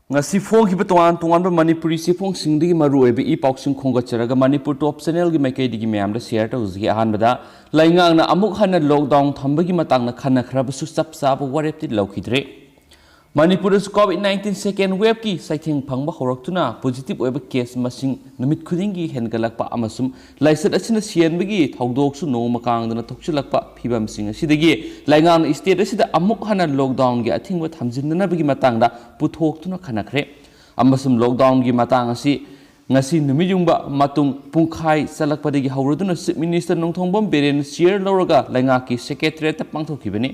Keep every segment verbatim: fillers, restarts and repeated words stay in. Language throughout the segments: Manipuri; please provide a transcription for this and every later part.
ꯉꯁꯤ ꯐꯣꯡꯈꯤꯕ ꯇꯣꯉꯥꯟ ꯇꯣꯉꯥꯟꯕ ꯃꯅꯤꯄꯨꯔꯤ ꯆꯦꯐꯣꯡꯁꯤꯡꯗꯒꯤ ꯃꯔꯨꯑꯣꯏꯕ ꯏ ꯄꯥꯎꯁꯤꯡ ꯈꯣꯝꯒꯠꯆꯔꯒ ꯃꯅꯤꯄꯨꯔ ꯇꯣꯞ ꯆꯦꯅꯦꯜꯒꯤ ꯃꯥꯏꯀꯩꯗꯒꯤ ꯃꯌꯥꯝꯗ ꯁꯤꯌꯔ ꯇꯧꯖꯒꯦ꯫ ꯑꯍꯥꯟꯕꯗ, ꯂꯩꯉꯥꯛꯅ ꯑꯃꯨꯛ ꯍꯟꯅ ꯂꯣꯛꯗꯥꯎꯟ ꯊꯝꯕꯒꯤ ꯃꯇꯥꯡꯗ ꯈꯟꯅꯈ꯭ꯔꯕꯁꯨ ꯆꯞ ꯆꯥꯕ ꯋꯥꯔꯦꯞꯇꯤ ꯂꯧꯈꯤꯗ꯭ꯔꯦ꯫ ꯃꯅꯤꯄꯨꯔꯗꯁꯨ ꯀꯣꯚꯤꯗ ꯅꯥꯏꯟꯇꯤꯟ ꯁꯦꯀꯦꯟ ꯋꯦꯕꯀꯤ ꯆꯩꯊꯦꯡ ꯐꯪꯕ ꯍꯧꯔꯛꯇꯨꯅ ꯄꯣꯖꯤꯇꯤꯚ ꯑꯣꯏꯕ ꯀꯦꯁ ꯃꯁꯤꯡ ꯅꯨꯃꯤꯠ ꯈꯨꯗꯤꯡꯒꯤ ꯍꯦꯟꯒꯠꯂꯛꯄ ꯑꯃꯁꯨꯡ ꯂꯥꯏꯆꯠ ꯑꯁꯤꯅ ꯁꯤꯍꯟꯕꯒꯤ ꯊꯧꯗꯣꯛꯁꯨ ꯅꯣꯡꯃ ꯀꯥꯡꯗꯅ ꯊꯣꯛꯆꯤꯜꯂꯛꯄ ꯐꯤꯕꯝꯁꯤꯡ ꯑꯁꯤꯗꯒꯤ ꯂꯩꯉꯥꯛꯅ ꯁ꯭ꯇꯦꯠ ꯑꯁꯤꯗ ꯑꯃꯨꯛ ꯍꯟꯅ ꯂꯣꯛꯗꯥꯎꯟꯒꯤ ꯑꯊꯤꯡꯕ ꯊꯝꯖꯤꯟꯅꯅꯕꯒꯤ ꯃꯇꯥꯡꯗ ꯄꯨꯊꯣꯛꯇꯨꯅ ꯈꯟꯅꯈ꯭ꯔꯦ꯫ ꯑꯃꯁꯨꯡ ꯂꯣꯛꯗꯥꯎꯟꯒꯤ ꯃꯇꯥꯡ ꯑꯁꯤ ꯉꯁꯤ ꯅꯨꯃꯤꯠ ꯌꯨꯡꯕ ꯃꯇꯨꯡ ꯄꯨꯡꯈꯥꯏ ꯆꯠꯂꯛꯄꯗꯒꯤ ꯍꯧꯔꯗꯨꯅ ꯆꯤꯐ ꯃꯤꯅꯤꯁꯇꯔ ꯅꯣꯡꯊꯣꯝꯕꯝ ꯕꯤꯔꯦꯟꯅ ꯆꯤꯌꯔ ꯂꯧꯔꯒ ꯂꯩꯉꯥꯛꯀꯤ ꯁꯦꯀ꯭ꯔꯦꯇꯔꯤꯌꯦꯠꯇ ꯄꯥꯡꯊꯣꯛꯈꯤꯕꯅꯤ꯫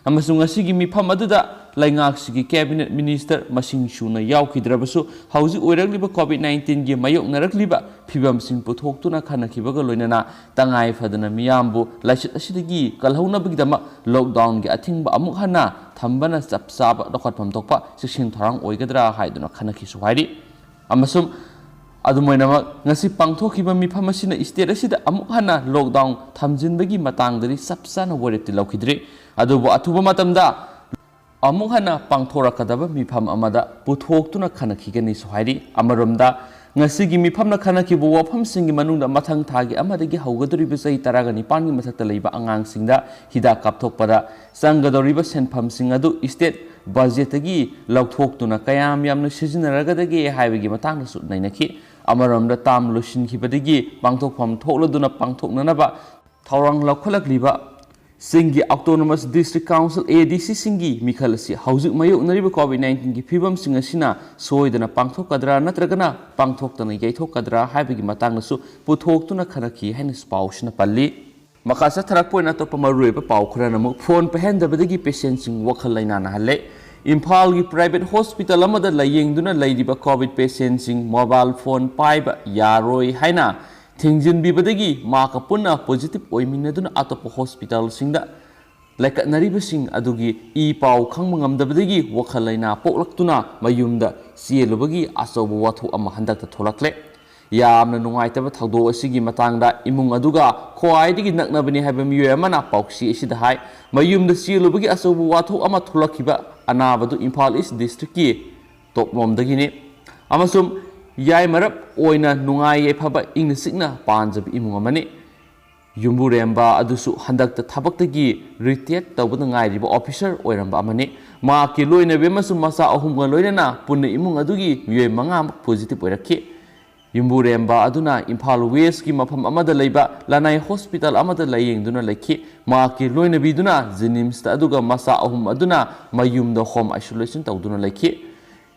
ꯑꯃꯁꯨꯡ ꯉꯁꯤꯒꯤ ꯃꯤꯐꯝ ꯑꯗꯨꯗ ꯂꯩꯉꯥꯛꯁꯤꯒꯤ ꯀꯦꯕꯤꯅꯦꯠ ꯃꯤꯅꯤꯁꯇꯔ ꯃꯁꯤꯡ ꯁꯨꯅ ꯌꯥꯎꯈꯤꯗ꯭ꯔꯕꯁꯨ, ꯍꯧꯖꯤꯛ ꯑꯣꯏꯔꯛꯂꯤꯕ ꯀꯣꯚꯤꯗ ꯅꯥꯏꯟꯇꯤꯟꯒꯤ ꯃꯥꯌꯣꯛꯅꯔꯛꯂꯤꯕ ꯐꯤꯕꯝꯁꯤꯡ ꯄꯨꯊꯣꯛꯇꯨꯅ ꯈꯟꯅꯈꯤꯕꯒ ꯂꯣꯏꯅꯅ ꯇꯉꯥꯏ ꯐꯗꯅ ꯃꯤꯌꯥꯝꯕꯨ ꯂꯥꯏꯆꯠ ꯑꯁꯤꯗꯒꯤ ꯀꯜꯍꯧꯅꯕꯒꯤꯗꯃꯛ ꯂꯣꯛꯗꯥꯎꯟꯒꯤ ꯑꯊꯤꯡꯕ ꯑꯃꯨꯛ ꯍꯟꯅ ꯊꯝꯕꯅ ꯆꯞ ꯆꯥꯕ ꯂꯧꯈꯠꯐꯝ ꯊꯣꯛꯄ ꯆꯦꯛꯁꯤꯟ ꯊꯧꯔꯥꯡ ꯑꯣꯏꯒꯗ꯭ꯔꯥ ꯍꯥꯏꯗꯨꯅ ꯈꯟꯅꯈꯤꯁꯨ ꯍꯥꯏꯔꯤ꯫ ꯑꯃꯁꯨꯡ ꯑꯗꯨꯝ ꯑꯣꯏꯅꯃꯛ, ꯉꯁꯤ ꯄꯥꯡꯊꯣꯛꯈꯤꯕ ꯃꯤꯐꯝ ꯑꯁꯤꯅ ꯁ꯭ꯇꯦꯠ ꯑꯁꯤꯗ ꯑꯃꯨꯛ ꯍꯟꯅ ꯂꯣꯛꯗꯥꯎꯟ ꯊꯝꯖꯤꯟꯕꯒꯤ ꯃꯇꯥꯡꯗꯗꯤ ꯆꯞ ꯆꯥꯅ ꯋꯥꯔꯦꯞꯇꯤ ꯂꯧꯈꯤꯗ꯭ꯔꯤ꯫ ꯑꯗꯨꯕꯨ ꯑꯊꯨꯕ ꯃꯇꯝꯗ ꯑꯃꯨꯛ ꯍꯟꯅ ꯄꯥꯡꯊꯣꯔꯛꯀꯗꯕ ꯃꯤꯐꯝ ꯑꯃꯗ ꯄꯨꯊꯣꯛꯇꯨꯅ ꯈꯟꯅꯈꯤꯒꯅꯤꯁꯨ ꯍꯥꯏꯔꯤ꯫ ꯑꯃꯔꯣꯝꯗ, ꯉꯁꯤꯒꯤ ꯃꯤꯐꯝꯅ ꯈꯟꯅꯈꯤꯕ ꯋꯥꯐꯝꯁꯤꯡꯒꯤ ꯃꯅꯨꯡꯗ ꯃꯊꯪ ꯊꯥꯒꯤ ꯑꯃꯗꯒꯤ ꯍꯧꯒꯗꯧꯔꯤꯕ ꯆꯍꯤ ꯇꯔꯥꯒ ꯅꯤꯄꯥꯟꯒꯤ ꯃꯊꯛꯇ ꯂꯩꯕ ꯑꯉꯥꯡꯁꯤꯡꯗ ꯍꯤꯗꯥꯛ ꯀꯥꯞꯊꯣꯛꯄꯗ ꯆꯪꯒꯗꯧꯔꯤꯕ ꯁꯦꯟꯐꯝꯁꯤꯡ ꯑꯗꯨ ꯁ꯭ꯇꯦꯠ ꯕꯖꯦꯠꯇꯒꯤ ꯂꯧꯊꯣꯛꯇꯨꯅ ꯀꯌꯥꯝ ꯌꯥꯝꯅ ꯁꯤꯖꯤꯟꯅꯔꯒꯗꯒꯦ ꯍꯥꯏꯕꯒꯤ ꯃꯇꯥꯡꯗꯁꯨ ꯅꯩꯅꯈꯤ꯫ ꯑꯃꯔꯣꯝꯗ, ꯇꯥꯝ ꯂꯣꯏꯁꯤꯟꯈꯤꯕꯗꯒꯤ ꯄꯥꯡꯊꯣꯛꯐꯝ ꯊꯣꯛꯂꯗꯨꯅ ꯄꯥꯡꯊꯣꯛꯅꯅꯕ ꯊꯧꯔꯥꯡ ꯂꯧꯈꯠꯂꯛꯂꯤꯕ ꯆꯤꯡꯒꯤ ꯑꯣꯇꯣꯅꯣꯃꯁ ꯗꯤꯁꯇ꯭ꯔꯤꯛ ꯀꯥꯎꯟꯁꯤꯜ, ꯑꯦ ꯗꯤ ꯁꯤꯁꯤꯡꯒꯤ ꯃꯤꯈꯜ ꯑꯁꯤ ꯍꯧꯖꯤꯛ ꯃꯥꯌꯣꯛꯅꯔꯤꯕ ꯀꯣꯚꯤꯗ ꯅꯥꯏꯟꯇꯤꯟꯒꯤ ꯐꯤꯕꯝꯁꯤꯡ ꯑꯁꯤꯅ ꯁꯣꯏꯗꯅ ꯄꯥꯡꯊꯣꯛꯀꯗ꯭ꯔꯥ ꯅꯠꯇ꯭ꯔꯒꯅ ꯄꯥꯡꯊꯣꯛꯇꯅ ꯌꯩꯊꯣꯛꯀꯗ꯭ꯔꯥ ꯍꯥꯏꯕꯒꯤ ꯃꯇꯥꯡꯗꯁꯨ ꯄꯨꯊꯣꯛꯇꯨꯅ ꯈꯟꯅꯈꯤ ꯍꯥꯏꯅꯁꯨ ꯄꯥꯎꯁꯤꯅ ꯄꯜꯂꯤ꯫ ꯃꯈꯥ ꯆꯠꯊꯔꯛꯄ ꯑꯣꯏꯅ ꯑꯇꯣꯞꯄ ꯃꯔꯨꯑꯣꯏꯕ ꯄꯥꯎ ꯈꯔꯅ ꯑꯃꯨꯛ, ꯐꯣꯟ ꯄꯥꯏꯍꯟꯗꯕꯗꯒꯤ ꯄꯦꯁꯦꯟꯁꯤꯡ ꯋꯥꯈꯜ ꯂꯩꯅꯥ ꯅꯥꯍꯜꯂꯦ꯫ ꯏꯝꯐꯥꯜꯒꯤ ꯄ꯭ꯔꯥꯏꯚꯦꯠ ꯍꯣꯁꯄꯤꯇꯥꯜ ꯑꯃꯗ ꯂꯥꯌꯦꯡꯗꯨꯅ ꯂꯩꯔꯤꯕ ꯀꯣꯚꯤꯗ ꯄꯦꯁꯦꯟꯁꯤꯡ ꯃꯣꯕꯥꯏꯜ ꯐꯣꯟ ꯄꯥꯏꯕ ꯌꯥꯔꯣꯏ ꯍꯥꯏꯅ ꯊꯤꯡꯖꯤꯟꯕꯤꯕꯗꯒꯤ ꯃꯍꯥꯛꯀ ꯄꯨꯟꯅ ꯄꯣꯖꯤꯇꯤꯚ ꯑꯣꯏꯃꯤꯟꯅꯗꯨꯅ ꯑꯇꯣꯞꯄ ꯍꯣꯁꯄꯤꯇꯥꯜꯁꯤꯡꯗ ꯂꯥꯏꯀꯠꯅꯔꯤꯕꯁꯤꯡ ꯑꯗꯨꯒꯤ ꯏ ꯄꯥꯎ ꯈꯪꯕ ꯉꯝꯗꯕꯗꯒꯤ ꯋꯥꯈꯜ ꯂꯩꯅꯥ ꯄꯣꯛꯂꯛꯇꯨꯅ ꯃꯌꯨꯝꯗ ꯆꯦꯜꯂꯨꯕꯒꯤ ꯑꯆꯧꯕ ꯋꯥꯊꯣꯛ ꯑꯃ ꯍꯟꯗꯛꯇ ꯊꯣꯛꯂꯛꯂꯦ꯫ ꯌꯥꯝꯅ ꯅꯨꯡꯉꯥꯏꯇꯕ ꯊꯧꯗꯣꯛ ꯑꯁꯤꯒꯤ ꯃꯇꯥꯡꯗ ꯏꯃꯨꯡ ꯑꯗꯨꯒ ꯈ꯭ꯋꯥꯏꯗꯒꯤ ꯅꯛꯅꯕꯅꯤ ꯍꯥꯏꯕ ꯃꯤꯑꯣꯏ ꯑꯃꯅ ꯄꯥꯎꯆꯦ ꯑꯁꯤꯗ ꯍꯥꯏ, ꯃꯌꯨꯝꯗ ꯆꯦꯜꯂꯨꯕꯒꯤ ꯑꯆꯧꯕ ꯋꯥꯊꯣꯛ ꯑꯃ ꯊꯣꯛꯂꯛꯈꯤꯕ ꯑꯅꯥꯕꯗꯨ ꯏꯝꯐꯥꯜ ꯏꯁ ꯗꯤꯁꯇ꯭ꯔꯤꯛꯀꯤ ꯇꯣꯞꯂꯣꯝꯗꯒꯤꯅꯤ꯫ ꯑꯃꯁꯨꯡ ꯌꯥꯏꯃꯔꯞ ꯑꯣꯏꯅ ꯅꯨꯡꯉꯥꯏ ꯌꯥꯏꯐꯕ ꯏꯪꯅ ꯆꯤꯛꯅ ꯄꯥꯟꯖꯕ ꯏꯃꯨꯡ ꯑꯃꯅꯤ꯫ ꯌꯨꯝꯕꯨꯔꯦꯝꯕ ꯑꯗꯨꯁꯨ ꯍꯟꯗꯛꯇ ꯊꯕꯛꯇꯒꯤ ꯔꯤꯇꯥꯌꯔ ꯇꯧꯕꯗ ꯉꯥꯏꯔꯤꯕ ꯑꯣꯐꯤꯁꯔ ꯑꯣꯏꯔꯝꯕ ꯑꯃꯅꯤ꯫ ꯃꯍꯥꯛꯀꯤ ꯂꯣꯏꯅꯕꯤ ꯑꯃꯁꯨꯡ ꯃꯆꯥ ꯑꯍꯨꯝꯒ ꯂꯣꯏꯅꯅ ꯄꯨꯟꯅ ꯏꯃꯨꯡ ꯑꯗꯨꯒꯤ ꯃꯤꯑꯣꯏ ꯃꯉꯥꯃꯛ ꯄꯣꯖꯤꯇꯤꯚ ꯑꯣꯏꯔꯛꯈꯤ꯫ ꯌꯨꯝꯕꯨꯔꯦꯝꯕ ꯑꯗꯨꯅ ꯏꯝꯐꯥꯜ ꯋꯦꯁꯀꯤ ꯃꯐꯝ ꯑꯃꯗ ꯂꯩꯕ ꯂꯅꯥꯏ ꯍꯣꯁꯄꯤꯇꯥꯜ ꯑꯃꯗ ꯂꯥꯌꯦꯡꯗꯨꯅ ꯂꯩꯈꯤ꯫ ꯃꯍꯥꯛꯀꯤ ꯂꯣꯏꯅꯕꯤꯗꯨꯅ ꯖꯦꯅꯤꯝꯁꯇ, ꯑꯗꯨꯒ ꯃꯆꯥ ꯑꯍꯨꯝ ꯑꯗꯨꯅ ꯃꯌꯨꯝꯗ ꯍꯣꯝ ꯑꯥꯏꯁꯣꯂꯦꯁꯟ ꯇꯧꯗꯨꯅ ꯂꯩꯈꯤ꯫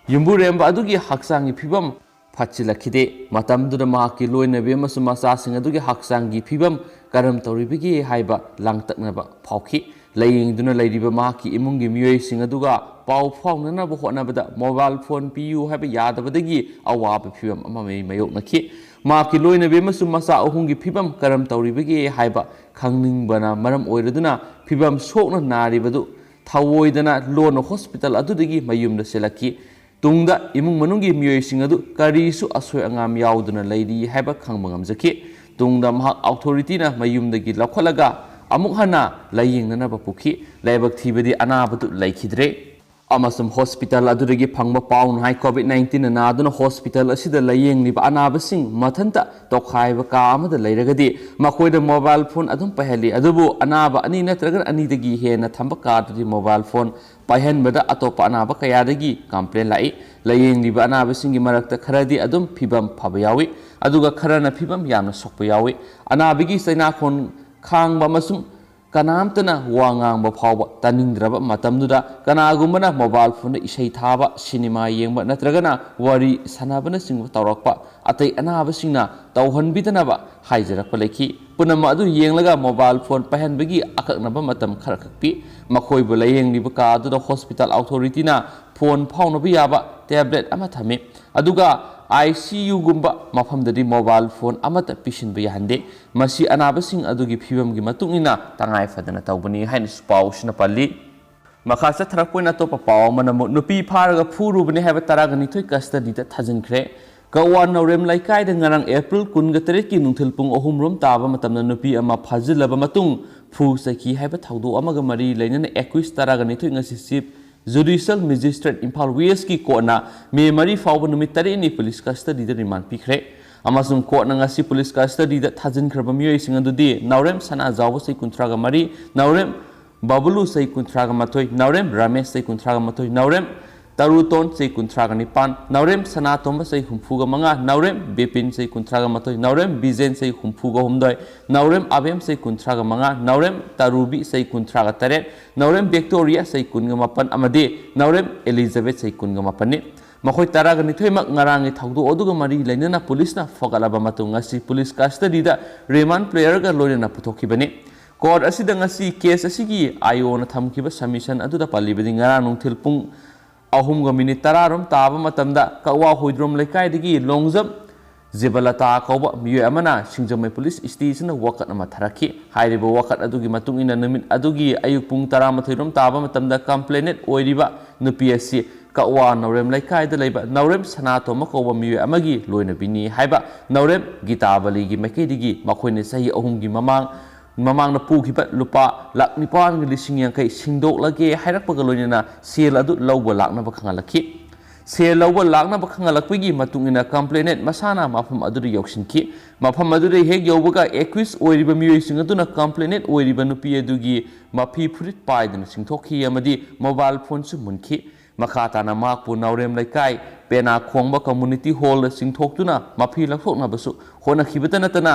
ꯌꯨꯝꯕꯨꯔꯦꯝꯕ ꯑꯗꯨꯒꯤ ꯍꯛꯆꯥꯡꯒꯤ ꯐꯤꯕꯝ ꯐꯠꯁꯤꯜꯂꯛꯈꯤꯗꯦ꯫ ꯃꯇꯝꯗꯨꯗ ꯃꯍꯥꯛꯀꯤ ꯂꯣꯏꯅꯕꯤ ꯑꯃꯁꯨꯡ ꯃꯆꯥꯁꯤꯡ ꯑꯗꯨꯒꯤ ꯍꯛꯆꯥꯡꯒꯤ ꯐꯤꯕꯝ ꯀꯔꯝ ꯇꯧꯔꯤꯕꯒꯦ ꯍꯥꯏꯕ ꯂꯥꯡꯇꯛꯅꯕ ꯐꯥꯎꯈꯤ꯫ ꯂꯥꯌꯦꯡꯗꯨꯅ ꯂꯩꯔꯤꯕ ꯃꯍꯥꯛꯀꯤ ꯏꯃꯨꯡꯒꯤ ꯃꯤꯑꯣꯏꯁꯤꯡ ꯑꯗꯨꯒ ꯄꯥꯎ ꯐꯥꯎꯅꯅꯕ ꯍꯣꯠꯅꯕꯗ ꯃꯣꯕꯥꯏꯜ ꯐꯣꯟ ꯄꯤꯌꯨ ꯍꯥꯏꯕ ꯌꯥꯗꯕꯗꯒꯤ ꯑꯋꯥꯕ ꯐꯤꯕꯝ ꯑꯃ ꯃꯥꯌꯣꯛꯅꯈꯤ꯫ ꯃꯍꯥꯛꯀꯤ ꯂꯣꯏꯅꯕꯤ ꯑꯃꯁꯨꯡ ꯃꯆꯥ ꯑꯍꯨꯝꯒꯤ ꯐꯤꯕꯝ ꯀꯔꯝ ꯇꯧꯔꯤꯕꯒꯦ ꯍꯥꯏꯕ ꯈꯪꯅꯤꯡꯕꯅ ꯃꯔꯝ ꯑꯣꯏꯔꯗꯨꯅ ꯐꯤꯕꯝ ꯁꯣꯛꯅ ꯅꯥꯔꯤꯕꯗꯨ ꯊꯑꯣꯏꯗꯅ ꯂꯣꯟꯅ ꯍꯣꯁꯄꯤꯇꯥꯜ ꯑꯗꯨꯗꯒꯤ ꯃꯌꯨꯝꯗ ꯆꯦꯜꯂꯛꯈꯤ꯫ ꯇꯨꯡꯗ ꯏꯃꯨꯡ ꯃꯅꯨꯡꯒꯤ ꯃꯤꯑꯣꯏꯁꯤꯡ ꯑꯗꯨ ꯀꯔꯤꯁꯨ ꯑꯁꯣꯏ ꯑꯉꯥꯝ ꯌꯥꯎꯗꯅ ꯂꯩꯔꯤ ꯍꯥꯏꯕ ꯈꯪꯕ ꯉꯝꯖꯈꯤ꯫ ꯇꯨꯡꯗ ꯃꯍꯥꯛ ꯑꯣꯊꯣꯔꯤꯇꯤꯅ ꯃꯌꯨꯝꯗꯒꯤ ꯂꯧꯈꯠꯂꯒ ꯑꯃꯨꯛ ꯍꯟꯅ ꯂꯥꯌꯦꯡꯅꯅꯕ ꯄꯨꯈꯤ꯫ ꯂꯥꯏꯕꯛ ꯊꯤꯕꯗꯤ ꯑꯅꯥꯕꯗꯨ ꯂꯩꯈꯤꯗ꯭ꯔꯦ꯫ ꯑꯃꯁꯨꯡ ꯍꯣꯁꯄꯤꯇꯥꯜ ꯑꯗꯨꯗꯒꯤ ꯐꯪꯕ ꯄꯥꯎꯅ ꯍꯥꯏ, ꯀꯣꯚꯤꯗ ꯅꯥꯏꯟꯇꯤꯟꯅ ꯅꯥꯗꯨꯅ ꯍꯣꯁꯄꯤꯇꯥꯜ ꯑꯁꯤꯗ ꯂꯥꯌꯦꯡꯂꯤꯕ ꯑꯅꯥꯕꯁꯤꯡ ꯃꯊꯟꯇ ꯇꯣꯈꯥꯏꯕ ꯀꯥ ꯑꯃꯗ ꯂꯩꯔꯒꯗꯤ ꯃꯈꯣꯏꯗ ꯃꯣꯕꯥꯏꯜ ꯐꯣꯟ ꯑꯗꯨꯝ ꯄꯥꯏꯍꯜꯂꯤ꯫ ꯑꯗꯨꯕꯨ ꯑꯅꯥꯕ ꯑꯅꯤ ꯅꯠꯇ꯭ꯔꯒ ꯑꯅꯤꯗꯒꯤ ꯍꯦꯟꯅ ꯊꯝꯕ ꯀꯥꯗꯗꯤ ꯃꯣꯕꯥꯏꯜ ꯐꯣꯟ ꯄꯥꯏꯍꯟꯕꯗ ꯑꯇꯣꯞꯄ ꯑꯅꯥꯕ ꯀꯌꯥꯗꯒꯤ ꯀꯝꯄ꯭ꯂꯦꯟ ꯂꯥꯛꯏ꯫ ꯂꯥꯌꯦꯡꯂꯤꯕ ꯑꯅꯥꯕꯁꯤꯡꯒꯤ ꯃꯔꯛꯇ ꯈꯔꯗꯤ ꯑꯗꯨꯝ ꯐꯤꯕꯝ ꯐꯕ ꯌꯥꯎꯏ, ꯑꯗꯨꯒ ꯈꯔꯅ ꯐꯤꯕꯝ ꯌꯥꯝꯅ ꯁꯣꯛꯄ ꯌꯥꯎꯏ꯫ ꯑꯅꯥꯕꯒꯤ ꯆꯩꯅꯥꯈꯣꯟ ꯈꯥꯡꯕ ꯑꯃꯁꯨꯡ ꯀꯅꯥꯝꯇꯅ ꯋꯥ ꯉꯥꯡꯕ ꯐꯥꯎꯕ ꯇꯥꯅꯤꯡꯗ꯭ꯔꯕ ꯃꯇꯝꯗꯨꯗ ꯀꯅꯥꯒꯨꯝꯕꯅ ꯃꯣꯕꯥꯏꯜ ꯐꯣꯟꯗ ꯏꯁꯩ ꯊꯥꯕ, ꯁꯤꯅꯦꯃꯥ ꯌꯦꯡꯕ ꯅꯠꯇ꯭ꯔꯒꯅ ꯋꯥꯔꯤ ꯁꯥꯟꯅꯕꯅꯆꯤꯡꯕ ꯇꯧꯔꯛꯄ ꯑꯇꯩ ꯑꯅꯥꯕꯁꯤꯡꯅ ꯇꯧꯍꯟꯕꯤꯗꯅꯕ ꯍꯥꯏꯖꯔꯛꯄ ꯂꯩꯈꯤ꯫ ꯄꯨꯝꯅꯃꯛ ꯑꯗꯨ ꯌꯦꯡꯂꯒ ꯃꯣꯕꯥꯏꯜ ꯐꯣꯟ ꯄꯥꯏꯍꯟꯕꯒꯤ ꯑꯀꯛꯅꯕ ꯃꯇꯝ ꯈꯔꯈꯛ ꯄꯤ꯫ ꯃꯈꯣꯏꯕꯨ ꯂꯥꯌꯦꯡꯂꯤꯕ ꯀꯥ ꯑꯗꯨꯗ ꯍꯣꯁꯄꯤꯇꯥꯜ ꯑꯣꯊꯣꯔꯤꯇꯤꯅ ꯐꯣꯟ ꯐꯥꯎꯅꯕ ꯌꯥꯕ ꯇꯦꯕ꯭ꯂꯦꯠ ꯑꯃ ꯊꯝꯃꯤ, ꯑꯗꯨꯒ ꯑꯥꯏ ꯁꯤ ꯌꯨꯒꯨꯝꯕ ꯃꯐꯝꯗꯗꯤ ꯃꯣꯕꯥꯏꯜ ꯐꯣꯟ ꯑꯃꯠꯇ ꯄꯤꯁꯤꯟꯕ ꯌꯥꯍꯟꯗꯦ꯫ ꯃꯁꯤ ꯑꯅꯥꯕꯁꯤꯡ ꯑꯗꯨꯒꯤ ꯐꯤꯕꯝꯒꯤ ꯃꯇꯨꯡ ꯏꯟꯅ ꯇꯉꯥꯏ ꯐꯗꯅ ꯇꯧꯕꯅꯤ ꯍꯥꯏꯅꯁꯨ ꯄꯥꯎꯁꯤꯅ ꯄꯜꯂꯤ꯫ ꯃꯈꯥ ꯆꯠꯊꯔꯛꯄ ꯑꯣꯏꯅ ꯑꯇꯣꯞꯄ ꯄꯥꯎ ꯑꯃꯅ ꯑꯃꯨꯛ ꯅꯨꯄꯤ ꯐꯥꯔꯒ ꯐꯨꯔꯨꯕꯅꯤ ꯍꯥꯏꯕ ꯇꯔꯥꯒ ꯅꯤꯊꯣꯏ ꯀꯁꯇꯗꯤꯗ ꯊꯥꯖꯤꯟꯈ꯭ꯔꯦ꯫ ꯀꯛꯋꯥ ꯅꯧꯔꯦꯝ ꯂꯩꯀꯥꯏꯗ ꯉꯔꯥꯡ ꯑꯦꯄ꯭ꯔꯤꯜ ꯀꯨꯟꯒ ꯇꯔꯦꯠꯀꯤ ꯅꯨꯡꯊꯤꯜ ꯄꯨꯡ ꯑꯍꯨꯝ ꯔꯣꯝ ꯇꯥꯕ ꯃꯇꯝꯗ ꯅꯨꯄꯤ ꯑꯃ ꯐꯥꯖꯤꯜꯂꯕ ꯃꯇꯨꯡ ꯐꯨ ꯆꯩꯈꯤ ꯍꯥꯏꯕ ꯊꯧꯗꯣꯛ ꯑꯃꯒ ꯃꯔꯤ ꯂꯩꯅꯅ ꯑꯦꯀ꯭ꯌꯨꯁ ꯇꯔꯥꯒ ꯅꯤꯊꯣꯏ ꯉꯁꯤ ꯆꯤꯞ Judicial Magistrate Imphal Westꯀꯤ courtꯅ May ꯃꯔꯤ ꯐꯥꯎꯕ ꯅꯨꯃꯤꯠ ꯇꯔꯦꯠꯅꯤ police custodyꯗ remand ꯄꯤꯈ꯭ꯔꯦ꯫ ꯑꯃꯁꯨꯡ courtꯅ ꯉꯁꯤ police custodyꯗ ꯊꯥꯖꯤꯟꯈ꯭ꯔꯕ ꯃꯤꯑꯣꯏꯁꯤꯡ ꯑꯗꯨꯗꯤ ꯅꯥꯎꯔꯦꯝ ꯁꯅꯥꯖꯥꯎꯕ ꯆꯍꯤ ꯀꯨꯟꯊ꯭ꯔꯥꯒ ꯃꯔꯤ, ꯅꯥꯎꯔꯦꯝ ꯕꯕꯨꯂꯨ ꯆꯍꯤ ꯀꯨꯟꯊ꯭ꯔꯥꯒ ꯃꯥꯊꯣꯏ, ꯅꯥꯎꯔꯦꯝ ꯔꯥꯃꯦꯁ ꯆꯍꯤ ꯀꯨꯟꯊ꯭ꯔꯥꯒ ꯃꯥꯊꯣꯏ, ꯅꯥꯎꯔꯦꯝ ꯇꯔꯨꯇꯣꯟ ꯆꯍꯤ ꯀꯨꯟꯊ꯭ꯔꯥꯒ ꯅꯤꯄꯥꯟ, ꯅꯥꯎꯔꯦꯝ ꯁꯅꯥꯇꯣꯝꯕ ꯆꯍꯤ ꯍꯨꯝꯐꯨꯒ ꯃꯉꯥ, ꯅꯥꯎꯔꯦꯝ ꯕꯤꯄꯤꯟ ꯆꯍꯤ ꯀꯨꯟꯊ꯭ꯔꯥꯒ ꯃꯥꯊꯣꯏ, ꯅꯥꯎꯔꯦꯝ ꯕꯤꯖꯦꯟ ꯆꯍꯤ ꯍꯨꯝꯐꯨꯒ ꯍꯨꯝꯗꯣꯏ, ꯅꯥꯎꯔꯦꯝ ꯑꯕꯦꯝ ꯆꯍꯤ ꯀꯨꯟꯊ꯭ꯔꯥꯒ ꯃꯉꯥ, ꯅꯥꯎꯔꯦꯝ ꯇꯔꯨꯕꯤ ꯆꯍꯤ ꯀꯨꯟꯊ꯭ꯔꯥꯒ ꯇꯔꯦꯠ, ꯅꯥꯎꯔꯦꯝ ꯕꯦꯛꯇꯣꯔꯤꯌꯥ ꯆꯍꯤ ꯀꯨꯟꯒ ꯃꯥꯄꯟ ꯑꯃꯗꯤ ꯅꯥꯎꯔꯦꯝ ꯑꯦꯂꯤꯖꯥꯕꯦꯊ ꯆꯍꯤ ꯀꯨꯟꯒ ꯃꯥꯄꯟꯅꯤ꯫ ꯃꯈꯣꯏ ꯇꯔꯥꯒ ꯅꯤꯊꯣꯏꯃꯛ ꯉꯔꯥꯡꯒꯤ ꯊꯧꯗꯣꯛ ꯑꯗꯨꯒ ꯃꯔꯤ ꯂꯩꯅꯅ policeꯅ ꯐꯒꯠꯂꯕ ꯃꯇꯨꯡ ꯉꯁꯤ police custodyꯗ remand playerꯒ ꯂꯣꯏꯅꯅ ꯄꯨꯊꯣꯛꯈꯤꯕꯅꯤ꯫ Court ꯑꯁꯤꯗ ꯉꯁꯤ case ꯑꯁꯤꯒꯤ IOꯅ ꯊꯝꯈꯤꯕ submission ꯑꯗꯨꯗ ꯄꯜꯂꯤꯕꯗꯤ ꯉꯔꯥꯡ ꯅꯨꯡꯊꯤꯜ ꯄꯨꯡ ꯑꯍꯨꯝꯒ minute ꯇꯔꯥ ꯔꯣꯝ ꯇꯥꯕ ꯃꯇꯝꯗ ꯀꯛꯋꯥ ꯍꯣꯏꯗ꯭ꯔꯣꯝ ꯂꯩꯀꯥꯏꯗꯒꯤ ꯂꯣꯡꯖꯝ ꯖꯤꯕꯂꯇꯥ ꯀꯧꯕ ꯃꯤꯑꯣꯏ ꯑꯃꯅ ꯁꯤꯡꯖꯃꯩ police stationꯗ ꯋꯥꯀꯠ ꯑꯃ ꯊꯥꯔꯛꯈꯤ꯫ ꯍꯥꯏꯔꯤꯕ ꯋꯥꯀꯠ ꯑꯗꯨꯒꯤ ꯃꯇꯨꯡ ꯏꯟꯅ ꯅꯨꯃꯤꯠ ꯑꯗꯨꯒꯤ ꯑꯌꯨꯛ ꯄꯨꯡ ꯇꯔꯥꯃꯥꯊꯣꯏ ꯔꯣꯝ ꯇꯥꯕ ꯃꯇꯝꯗ complainant ꯑꯣꯏꯔꯤꯕ ꯅꯨꯄꯤ ꯑꯁꯤ ꯀꯛꯋꯥ ꯅꯥꯎꯔꯦꯝ ꯂꯩꯀꯥꯏꯗ ꯂꯩꯕ ꯅꯥꯎꯔꯦꯝ ꯁꯅꯥꯇꯣꯝꯕ ꯀꯧꯕ ꯃꯤꯑꯣꯏ ꯑꯃꯒꯤ ꯂꯣꯏꯅꯕꯤꯅꯤ ꯍꯥꯏꯕ ꯅꯥꯎꯔꯦꯝ ꯒꯤꯇꯥꯕꯂꯤꯒꯤ ꯃꯥꯏꯀꯩꯗꯒꯤ ꯃꯈꯣꯏꯅ ꯆꯍꯤ ꯑꯍꯨꯝꯒꯤ ꯃꯃꯥꯡ ꯃꯃꯥꯡꯗ ꯄꯨꯈꯤꯕ ꯂꯨꯄꯥ ꯂꯥꯈ ꯅꯤꯄꯥꯟꯒ ꯂꯤꯁꯤꯡ ꯌꯥꯡꯈꯩ ꯁꯤꯡꯗꯣꯛꯂꯒꯦ ꯍꯥꯏꯔꯛꯄꯒ ꯂꯣꯏꯅꯅ ꯁꯦꯜ ꯑꯗꯨ ꯂꯧꯕ ꯂꯥꯛꯅꯕ ꯈꯪꯍꯜꯂꯛꯈꯤ꯫ ꯁꯦꯜ ꯂꯧꯕ ꯂꯥꯛꯅꯕ ꯈꯪꯍꯜꯂꯛꯄꯒꯤ ꯃꯇꯨꯡ ꯏꯟꯅ complainant ꯃꯁꯥꯅ ꯃꯐꯝ ꯑꯗꯨꯗ ꯌꯧꯁꯤꯟꯈꯤ꯫ ꯃꯐꯝ ꯑꯗꯨꯗ ꯍꯦꯛ ꯌꯧꯕꯒ accused ꯑꯣꯏꯔꯤꯕ ꯃꯤꯑꯣꯏꯁꯤꯡ ꯑꯗꯨꯅ complainant ꯑꯣꯏꯔꯤꯕ ꯅꯨꯄꯤ ꯑꯗꯨꯒꯤ ꯃꯐꯤ ꯐꯨꯔꯤꯠ ꯄꯥꯏꯗꯨꯅ ꯆꯤꯡꯊꯣꯛꯈꯤ ꯑꯃꯗꯤ mobile phoneꯁꯨ ꯃꯨꯟꯈꯤ꯫ ꯃꯈꯥ ꯇꯥꯅ ꯃꯍꯥꯛꯄꯨ ꯅꯥꯎꯔꯦꯝ ꯂꯩꯀꯥꯏ ꯄꯦꯅꯥ ꯈꯣꯡꯕ community hallꯗ ꯆꯤꯡꯊꯣꯛꯇꯨꯅ ꯃꯐꯤ ꯂꯧꯊꯣꯛꯅꯕꯁꯨ ꯍꯣꯠꯅꯈꯤꯕꯇ ꯅꯠꯇꯅ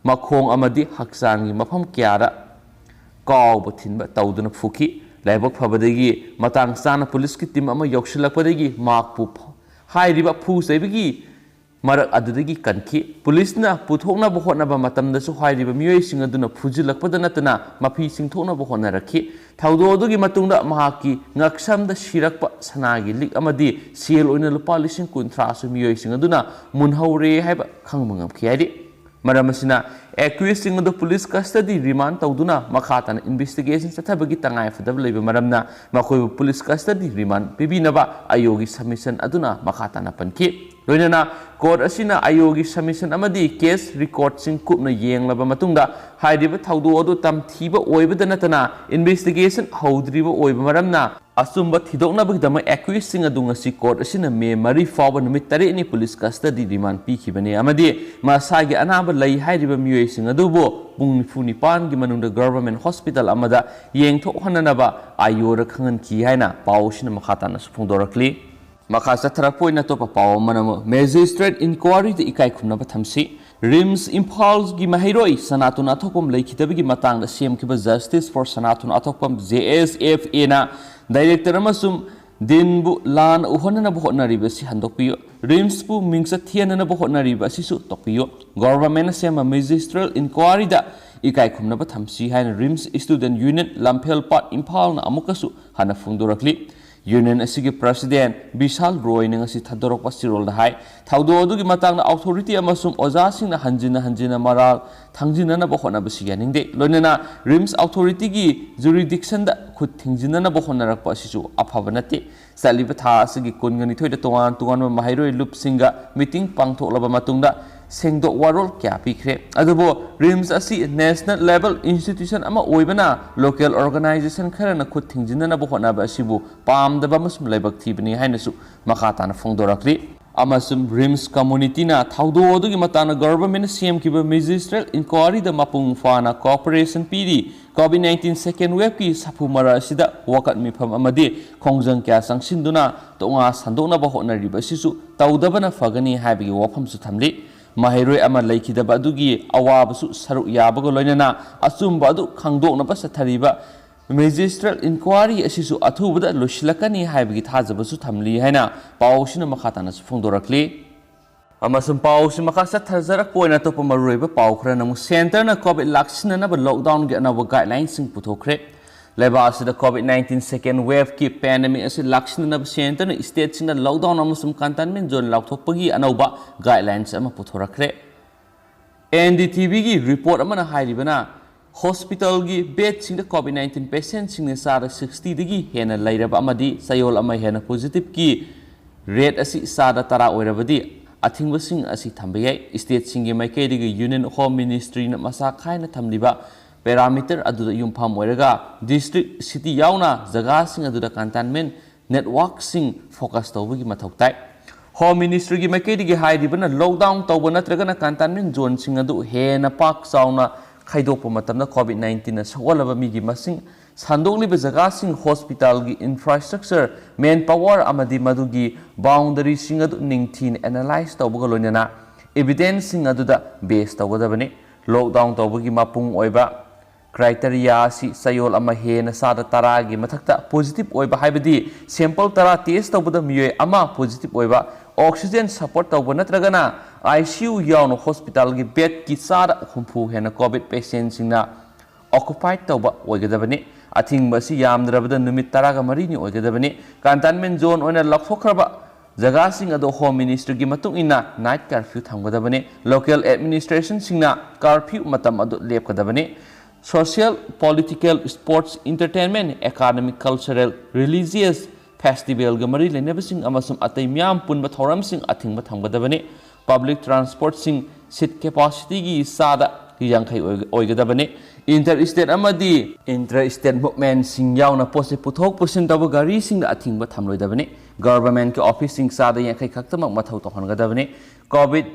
ꯃꯈꯣꯡ ꯑꯃꯗꯤ ꯍꯛꯆꯥꯡꯒꯤ ꯃꯐꯝ ꯀꯌꯥꯗ ꯀꯥꯎꯕ ꯊꯤꯟꯕ ꯇꯧꯗꯨꯅ ꯐꯨꯈꯤ꯫ ꯂꯥꯏꯕꯛ ꯐꯕꯗꯒꯤ ꯃꯇꯥꯡ ꯆꯥꯅ policeꯀꯤ team ꯑꯃ ꯌꯧꯁꯤꯜꯂꯛꯄꯗꯒꯤ ꯃꯍꯥꯛꯄꯨ ꯐ-, ꯍꯥꯏꯔꯤꯕ ꯐꯨ ꯆꯩꯕꯒꯤ ꯃꯔꯛ ꯑꯗꯨꯗꯒꯤ ꯀꯟꯈꯤ꯫ Policeꯅ ꯄꯨꯊꯣꯛꯅꯕ ꯍꯣꯠꯅꯕ ꯃꯇꯝꯗꯁꯨ ꯍꯥꯏꯔꯤꯕ ꯃꯤꯑꯣꯏꯁꯤꯡ ꯑꯗꯨꯅ ꯐꯨꯖꯤꯜꯂꯛꯄꯗ ꯅꯠꯇꯅ ꯃꯐꯤ ꯆꯤꯡꯊꯣꯛꯅꯕ ꯍꯣꯠꯅꯔꯛꯈꯤ꯫ ꯊꯧꯗꯣꯛ ꯑꯗꯨꯒꯤ ꯃꯇꯨꯡꯗ ꯃꯍꯥꯛꯀꯤ ꯉꯛꯁꯝꯗ ꯁꯤꯔꯛꯄ ꯁꯅꯥꯒꯤ ꯂꯤꯛ ꯑꯃꯗꯤ ꯁꯦꯜ ꯑꯣꯏꯅ ꯂꯨꯄꯥ ꯂꯤꯁꯤꯡ ꯀꯨꯟꯊ꯭ꯔꯥꯁꯨ ꯃꯤꯑꯣꯏꯁꯤꯡ ꯑꯗꯨꯅ ꯃꯨꯟꯍꯧꯔꯦ ꯍꯥꯏꯕ ꯈꯪꯕ ꯉꯝꯈꯤ ꯍꯥꯏꯔꯤ꯫ ꯃꯔꯝ ꯑꯁꯤꯅ accusedꯁꯤꯡ ꯑꯗꯨ police custody remand ꯇꯧꯗꯨꯅ ꯃꯈꯥ ꯇꯥꯅ investigation ꯆꯠꯊꯕꯒꯤ ꯇꯉꯥꯏ ꯐꯗꯕ ꯂꯩꯕ ꯃꯔꯝꯅ ꯃꯈꯣꯏꯕꯨ police custody remand ꯄꯤꯕꯤꯅꯕ IOꯒꯤ submission ꯑꯗꯨꯅ ꯃꯈꯥ ꯇꯥꯅ ꯄꯟꯈꯤ꯫ ꯂꯣꯏꯅꯅ ꯀꯣꯔꯠ ꯑꯁꯤꯅ ꯑꯥꯏꯑꯣꯒꯤ ꯁꯕꯃꯤꯁꯟ ꯑꯃꯗꯤ ꯀꯦꯁ ꯔꯦꯀꯣꯔꯗꯁꯤꯡ ꯀꯨꯞꯅ ꯌꯦꯡꯂꯕ ꯃꯇꯨꯡꯗ ꯍꯥꯏꯔꯤꯕ ꯊꯧꯗꯣꯛ ꯑꯗꯨ ꯇꯝꯊꯤꯕ ꯑꯣꯏꯕꯗ ꯅꯠꯇꯅ ꯏꯟꯚꯦꯁꯇꯤꯒꯦꯁꯟ ꯍꯧꯗ꯭ꯔꯤꯕ ꯑꯣꯏꯕ ꯃꯔꯝꯅ ꯑꯆꯨꯝꯕ ꯊꯤꯗꯣꯛꯅꯕꯒꯤꯗꯃꯛ ꯑꯦꯀ꯭ꯌꯨꯁꯁꯤꯡ ꯑꯗꯨ ꯉꯁꯤ ꯀꯣꯔꯠ ꯑꯁꯤꯅ ꯃꯦ ꯃꯔꯤ ꯐꯥꯎꯕ ꯅꯨꯃꯤꯠ ꯇꯔꯦꯠꯅꯤ ꯄꯨꯂꯤꯁ ꯀꯁꯇꯗꯤ ꯔꯤꯃꯥꯟ ꯄꯤꯈꯤꯕꯅꯤ ꯑꯃꯗꯤ ꯃꯁꯥꯒꯤ ꯑꯅꯥꯕ ꯂꯩ ꯍꯥꯏꯔꯤꯕ ꯃꯤꯑꯣꯏꯁꯤꯡ ꯑꯗꯨꯕꯨ ꯄꯨꯡ ꯅꯤꯐꯨ ꯅꯤꯄꯥꯟꯒꯤ ꯃꯅꯨꯡꯗ ꯒꯚꯔꯟꯃꯦꯟꯠ ꯍꯣꯁꯄꯤꯇꯥꯜ ꯑꯃꯗ ꯌꯦꯡꯊꯣꯛꯍꯟꯅꯅꯕ ꯑꯥꯏꯑꯣꯗ ꯈꯪꯍꯟꯈꯤ ꯍꯥꯏꯅ ꯄꯥꯎ ꯑꯁꯤꯅ ꯃꯈꯥ ꯇꯥꯅꯁꯨ ꯐꯣꯡꯗꯣꯔꯛꯂꯤ꯫ ꯃꯈꯥ ꯆꯠꯊꯔꯛꯄ ꯑꯣꯏꯅ ꯑꯇꯣꯞꯄ ꯄꯥꯎ ꯑꯃꯅ ꯑꯃꯨꯛ ꯃꯦꯖꯤꯁꯇ꯭ꯔꯦꯠ ꯏꯟꯀ꯭ꯋꯥꯔꯤꯗ ꯏꯀꯥꯏ ꯈꯨꯝꯅꯕ ꯊꯝꯁꯤ꯫ ꯔꯤꯝꯁ ꯏꯝꯐꯥꯜꯒꯤ ꯃꯍꯩꯔꯣꯏ ꯁꯅꯥꯇꯣꯟ ꯑꯊꯣꯛꯄꯝ ꯂꯩꯈꯤꯗꯕꯒꯤ ꯃꯇꯥꯡꯗ ꯁꯦꯝꯈꯤꯕ ꯖꯁꯇꯤꯁ ꯐꯣꯔ ꯁꯅꯥꯇꯣꯟ ꯑꯊꯣꯛꯄꯝ, ꯖꯦ ꯑꯦꯁ ꯑꯦꯐ ꯑꯦꯅ ꯗꯥꯏꯔꯦꯛꯇꯔ ꯑꯃꯁꯨꯡ ꯗꯤꯟꯕꯨ ꯂꯥꯟꯅ ꯎꯍꯟꯅꯅꯕ ꯍꯣꯠꯅꯔꯤꯕ ꯑꯁꯤ ꯍꯟꯗꯣꯛꯄꯤꯌꯨ꯫ ꯔꯤꯝꯁꯄꯨ ꯃꯤꯡꯆꯠ ꯊꯤꯍꯟꯅꯅꯕ ꯍꯣꯠꯅꯔꯤꯕ ꯑꯁꯤꯁꯨ ꯇꯣꯛꯄꯤꯌꯨ꯫ ꯒꯣꯚꯔꯟꯃꯦꯟꯠꯅ ꯁꯦꯝꯕ ꯃꯦꯖꯤꯁꯇ꯭ꯔꯦꯜ ꯏꯟꯀ꯭ꯋꯥꯔꯤꯗ ꯏꯀꯥꯏ ꯈꯨꯝꯅꯕ ꯊꯝꯁꯤ ꯍꯥꯏꯅ ꯔꯤꯝꯁ ꯁ꯭ꯇꯨꯗꯦꯟꯠ ꯌꯨꯅꯤꯌꯟ ꯂꯝꯐꯦꯜꯄꯥꯠ ꯏꯝꯐꯥꯜꯅ ꯑꯃꯨꯛꯀꯁꯨ ꯍꯟꯅ ꯐꯣꯡꯗꯣꯔꯛꯂꯤ꯫ ꯌꯨꯅꯤꯌꯟ ꯑꯁꯤꯒꯤ ꯄ꯭ꯔꯁꯤꯗꯦꯟꯠ ꯕꯤꯁꯥꯜ ꯔꯣꯏꯅ ꯉꯁꯤ ꯊꯥꯗꯣꯔꯛꯄ ꯆꯦꯔꯣꯜꯗ ꯍꯥꯏ, ꯊꯧꯗꯣꯛ ꯑꯗꯨꯒꯤ ꯃꯇꯥꯡꯗ ꯑꯣꯊꯣꯔꯤꯇꯤ ꯑꯃꯁꯨꯡ ꯑꯣꯖꯥꯁꯤꯡꯅ ꯍꯟꯖꯤꯟ ꯍꯟꯖꯤꯟꯅ ꯃꯔꯥꯜ ꯊꯥꯡꯖꯤꯟꯅꯅꯕ ꯍꯣꯠꯅꯕꯁꯤ ꯌꯥꯅꯤꯡꯗꯦ꯫ ꯂꯣꯏꯅꯅ ꯔꯤꯝꯁ ꯑꯣꯊꯣꯔꯤꯇꯤꯒꯤ ꯖꯨꯔꯤꯗꯤꯛꯁꯟꯗ ꯈꯨꯠ ꯊꯤꯡꯖꯤꯟꯅꯅꯕ ꯍꯣꯠꯅꯔꯛꯄ ꯑꯁꯤꯁꯨ ꯑꯐꯕ ꯅꯠꯇꯦ꯫ ꯆꯠꯂꯤꯕ ꯊꯥ ꯑꯁꯤꯒꯤ ꯀꯨꯟꯒ ꯅꯤꯊꯣꯏꯗ ꯇꯣꯉꯥꯟ ꯇꯣꯉꯥꯟꯕ ꯃꯍꯩꯔꯣꯏ ꯂꯨꯞꯁꯤꯡꯒ ꯃꯤꯇꯤꯡ ꯄꯥꯡꯊꯣꯛꯂꯕ ꯃꯇꯨꯡꯗ ꯁꯦꯡꯗꯣꯛ ꯋꯥꯔꯣꯜ ꯀꯌꯥ ꯄꯤꯈ꯭ꯔꯦ꯫ ꯑꯗꯨꯕꯨ ꯔꯤꯝꯁ ꯑꯁꯤ ꯅꯦꯁꯅꯦꯜ ꯂꯦꯚꯦꯜ ꯏꯟꯁꯇꯤꯇ꯭ꯌꯨꯁꯟ ꯑꯃ ꯑꯣꯏꯕꯅ ꯂꯣꯀꯦꯜ ꯑꯣꯔꯒꯅꯥꯏꯖꯦꯁꯟ ꯈꯔꯅ ꯈꯨꯠ ꯊꯤꯡꯖꯤꯟꯅꯅꯕ ꯍꯣꯠꯅꯕ ꯑꯁꯤꯕꯨ ꯄꯥꯝꯗꯕ ꯑꯃꯁꯨꯡ ꯂꯥꯏꯕꯛ ꯊꯤꯕꯅꯤ ꯍꯥꯏꯅꯁꯨ ꯃꯈꯥ ꯇꯥꯅ ꯐꯣꯡꯗꯣꯔꯛꯂꯤ꯫ ꯑꯃꯁꯨꯡ ꯔꯤꯝꯁ ꯀꯝꯃꯨꯅꯤꯇꯤꯅ ꯊꯧꯗꯣꯛ ꯑꯗꯨꯒꯤ ꯃꯇꯥꯡꯗ ꯒꯚꯔꯟꯃꯦꯟꯠꯅ ꯁꯦꯝꯈꯤꯕ ꯃꯦꯖꯤꯁꯇ꯭ꯔꯦꯠ ꯏꯟꯀ꯭ꯋꯥꯔꯤꯗ ꯃꯄꯨꯡ ꯐꯥꯅ ꯀꯣꯑꯣꯄꯔꯦꯁꯟ ꯄꯤꯔꯤ꯫ ꯀꯣꯚꯤꯗ ꯅꯥꯏꯟꯇꯤꯟ ꯁꯦꯀꯦꯟ ꯋꯦꯚꯀꯤ ꯁꯥꯐꯨ ꯃꯔꯛ ꯑꯁꯤꯗ ꯋꯥꯀꯠ ꯃꯤꯐꯝ ꯑꯃꯗꯤ ꯈꯣꯡꯖꯪ ꯀꯌꯥ ꯆꯪꯁꯤꯟꯗꯨꯅ ꯇꯣꯉꯥ ꯁꯟꯗꯣꯛꯅꯕ ꯍꯣꯠꯅꯔꯤꯕ ꯑꯁꯤꯁꯨ ꯇꯧꯗꯕꯅ ꯐꯒꯅꯤ ꯍꯥꯏꯕꯒꯤ ꯋꯥꯐꯝꯁꯨ ꯊꯝꯂꯤ꯫ ꯃꯍꯩꯔꯣꯏ ꯑꯃ ꯂꯩꯈꯤꯗꯕ ꯑꯗꯨꯒꯤ ꯑꯋꯥꯕꯁꯨ ꯁꯔꯨꯛ ꯌꯥꯕꯒ ꯂꯣꯏꯅꯅ ꯑꯆꯨꯝꯕ ꯑꯗꯨ ꯈꯪꯗꯣꯛꯅꯕ ꯆꯠꯊꯔꯤꯕ ꯃꯦꯖꯤꯁꯇ꯭ꯔꯦꯠ ꯏꯟꯀ꯭ꯋꯥꯔꯤ ꯑꯁꯤꯁꯨ ꯑꯊꯨꯕꯗ ꯂꯣꯏꯁꯤꯜꯂꯛꯀꯅꯤ ꯍꯥꯏꯕꯒꯤ ꯊꯥꯖꯕꯁꯨ ꯊꯝꯂꯤ ꯍꯥꯏꯅ ꯄꯥꯎ ꯑꯁꯤꯅ ꯃꯈꯥ ꯇꯥꯅꯁꯨ ꯐꯣꯡꯗꯣꯔꯛꯂꯤ꯫ ꯑꯃꯁꯨꯡ ꯄꯥꯎꯁꯤ ꯃꯈꯥ ꯆꯠꯊꯖꯔꯛꯄ ꯑꯣꯏꯅ ꯑꯇꯣꯞꯄ ꯃꯔꯨꯑꯣꯏꯕ ꯄꯥꯎ ꯈꯔꯅ ꯑꯃꯨꯛ ꯁꯦꯟꯇꯔꯅ ꯀꯣꯚꯤꯗ ꯂꯥꯛꯁꯤꯟꯅꯅꯕ ꯂꯣꯛꯗꯥꯎꯟꯒꯤ ꯑꯅꯧꯕ ꯒꯥꯏꯗꯂꯥꯏꯟꯁꯤꯡ ꯄꯨꯊꯣꯛꯈ꯭ꯔꯦ꯫ ꯂꯩꯕꯥꯛ ꯑꯁꯤꯗ ꯀꯣꯚꯤꯗ ꯅꯥꯏꯟꯇꯤꯟ ꯁꯦꯀꯦꯟ ꯋꯦꯚꯀꯤ ꯄꯦꯟꯗꯦꯃꯤꯛ ꯑꯁꯤ ꯂꯥꯛꯁꯤꯟꯅꯅꯕ ꯁꯦꯟꯇꯔꯅ ꯁ꯭ꯇꯦꯠꯁꯤꯡꯗ ꯂꯣꯛꯗꯥꯎꯟ ꯑꯃꯁꯨꯡ ꯀꯟꯇꯦꯟꯃꯦꯟꯠ ꯖꯣꯟ ꯂꯥꯎꯊꯣꯛꯄꯒꯤ ꯑꯅꯧꯕ ꯒꯥꯏꯗꯂꯥꯏꯟꯁ ꯑꯃ ꯄꯨꯊꯣꯔꯛꯈ꯭ꯔꯦ꯫ ꯑꯦꯟ ꯗꯤ ꯇꯤ ꯚꯤꯒꯤ ꯔꯤꯄꯣꯔꯠ ꯑꯃꯅ ꯍꯥꯏꯔꯤꯕꯅ, ꯍꯣꯁꯄꯤꯇꯥꯜꯒꯤ ꯕꯦꯗꯁꯤꯡꯗ ꯀꯣꯚꯤꯗ ꯅꯥꯏꯟꯇꯤꯟ ꯄꯦꯁꯦꯟꯠꯁꯤꯡꯅ ꯆꯥꯗ ꯁꯤꯛꯁꯇꯤꯗꯒꯤ ꯍꯦꯟꯅ ꯂꯩꯔꯕ ꯑꯃꯗꯤ ꯆꯌꯣꯜ ꯑꯃ ꯍꯦꯟꯅ ꯄꯣꯖꯤꯇꯤꯚꯀꯤ ꯔꯦꯠ ꯑꯁꯤ ꯆꯥꯗ ꯇꯔꯥ ꯑꯣꯏꯔꯕꯗꯤ ꯑꯊꯤꯡꯕꯁꯤꯡ ꯑꯁꯤ ꯊꯝꯕ ꯌꯥꯏ꯫ ꯁ꯭ꯇꯦꯠꯁꯤꯡꯒꯤ ꯃꯥꯏꯀꯩꯗꯒꯤ Union Home Ministryꯅ ꯃꯁꯥ ꯈꯥꯏꯅ ꯊꯝꯂꯤꯕ parameter ꯑꯗꯨꯗ ꯌꯨꯝꯐꯝ ꯑꯣꯏꯔꯒ district, city ꯌꯥꯎꯅ ꯖꯒꯥꯁꯤꯡ ꯑꯗꯨꯗ containment networkꯁꯤꯡ focus ꯇꯧꯕꯒꯤ ꯃꯊꯧ ꯇꯥꯏ꯫ Home Ministryꯒꯤ ꯃꯥꯏꯀꯩꯗꯒꯤ ꯍꯥꯏꯔꯤꯕꯅ lockdown ꯇꯧꯕ ꯅꯠꯇ꯭ꯔꯒꯅ containment zoneꯁꯤꯡ ꯑꯗꯨ ꯍꯦꯟꯅ ꯄꯥꯛ ꯆꯥꯎꯅ ꯈꯥꯏꯗꯣꯛꯄ ꯃꯇꯝꯗ COVID nineteenꯅ ꯁꯣꯛꯍꯜꯂꯕ ꯃꯤꯒꯤ ꯃꯁꯤꯡ, ꯁꯟꯗꯣꯛꯂꯤꯕ ꯖꯒꯥꯁꯤꯡ, hospitalꯒꯤ infrastructure, manpower ꯑꯃꯗꯤ ꯃꯗꯨꯒꯤ boundaryꯁꯤꯡ ꯑꯗꯨ ꯅꯤꯡꯊꯤꯅ analyse ꯇꯧꯕꯒ ꯂꯣꯏꯅꯅ evidenceꯁꯤꯡ ꯑꯗꯨꯗ base ꯇꯧꯒꯗꯕꯅꯤ꯫ Lockdown ꯇꯧꯕꯒꯤ ꯃꯄꯨꯡ ꯑꯣꯏꯕ criteria ꯑꯁꯤ ꯆꯌꯣꯜ ꯑꯃ ꯍꯦꯟꯅ ꯆꯥꯗ ꯇꯔꯥꯒꯤ ꯃꯊꯛꯇ positive ꯑꯣꯏꯕ, ꯍꯥꯏꯕꯗꯤ sample ꯇꯔꯥ test ꯇꯧꯕꯗ ꯃꯤꯑꯣꯏ ꯑꯃ positive ꯑꯣꯏꯕ, oxygen support ꯇꯧꯕ ꯅꯠꯇ꯭ꯔꯒꯅ ICU ꯌꯥꯎꯅ hospitalꯒꯤ bedꯀꯤ ꯆꯥꯗ ꯍꯨꯝꯐꯨ ꯍꯦꯟꯅ COVID patientꯁꯤꯡꯅ occupied ꯇꯧꯕ ꯑꯣꯏꯒꯗꯕꯅꯤ꯫ ꯑꯊꯤꯡꯕ ꯑꯁꯤ ꯌꯥꯝꯗ꯭ꯔꯕꯗ ꯅꯨꯃꯤꯠ ꯇꯔꯥꯒ ꯃꯔꯤꯅꯤ ꯑꯣꯏꯒꯗꯕꯅꯤ꯫ Containment zone ꯑꯣꯏꯅ ꯂꯧꯊꯣꯛꯈ꯭ꯔꯕ ꯖꯒꯥꯁꯤꯡ ꯑꯗꯨ Home Ministryꯒꯤ ꯃꯇꯨꯡ ꯏꯟꯅ night curfew ꯊꯝꯒꯗꯕꯅꯤ꯫ Local administrationꯁꯤꯡꯅ curfew ꯃꯇꯝ ꯑꯗꯨ ꯂꯦꯞꯀꯗꯕꯅꯤ꯫ Social, political, sports, entertainment, academic, cultural, religious, festivalꯒ ꯃꯔꯤ ꯂꯩꯅꯕꯁꯤꯡ ꯑꯃꯁꯨꯡ ꯑꯇꯩ ꯃꯤꯌꯥꯝ ꯄꯨꯟꯕ ꯊꯧꯔꯝꯁꯤꯡ ꯑꯊꯤꯡꯕ ꯊꯝꯒꯗꯕꯅꯤ꯫ Public transportꯁꯤꯡ seat capacityꯒꯤ ꯆꯥꯗ ꯌꯥꯡꯈꯩ ꯑꯣꯏ-, ꯑꯣꯏꯒꯗꯕꯅꯤ꯫ Inter state ꯑꯃꯗꯤ intra state movementꯁꯤꯡ ꯌꯥꯎꯅ ꯄꯣꯠ ꯆꯩ ꯄꯨꯊꯣꯛ ꯄꯨꯁꯤꯟ ꯇꯧꯕ ꯒꯥꯔꯤꯁꯤꯡꯗ ꯑꯊꯤꯡꯕ ꯊꯝꯂꯣꯏꯗꯕꯅꯤ꯫ Governmentꯀꯤ officeꯁꯤꯡ ꯆꯥꯗ ꯌꯥꯡꯈꯩ ꯈꯛꯇꯃꯛ ꯃꯊꯧ ꯇꯧꯍꯟꯒꯗꯕꯅꯤ꯫ COVID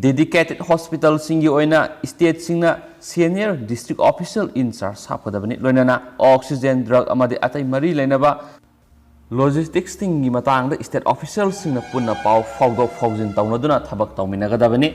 dedicated hospitalꯁꯤꯡꯒꯤ ꯑꯣꯏꯅ stateꯁꯤꯡꯅ senior district official in charge ꯍꯥꯞꯀꯗꯕꯅꯤ꯫ ꯂꯣꯏꯅꯅ oxygen, drug ꯑꯃꯗꯤ ꯑꯇꯩ ꯃꯔꯤ ꯂꯩꯅꯕ logisticsꯁꯤꯡꯒꯤ ꯃꯇꯥꯡꯗ state officialꯁꯤꯡꯅ ꯄꯨꯟꯅ ꯄꯥꯎ ꯐꯥꯎꯗꯣꯛ ꯐꯥꯎꯖꯤꯟ ꯇꯧꯅꯗꯨꯅ ꯊꯕꯛ ꯇꯧꯃꯤꯟꯅꯒꯗꯕꯅꯤ꯫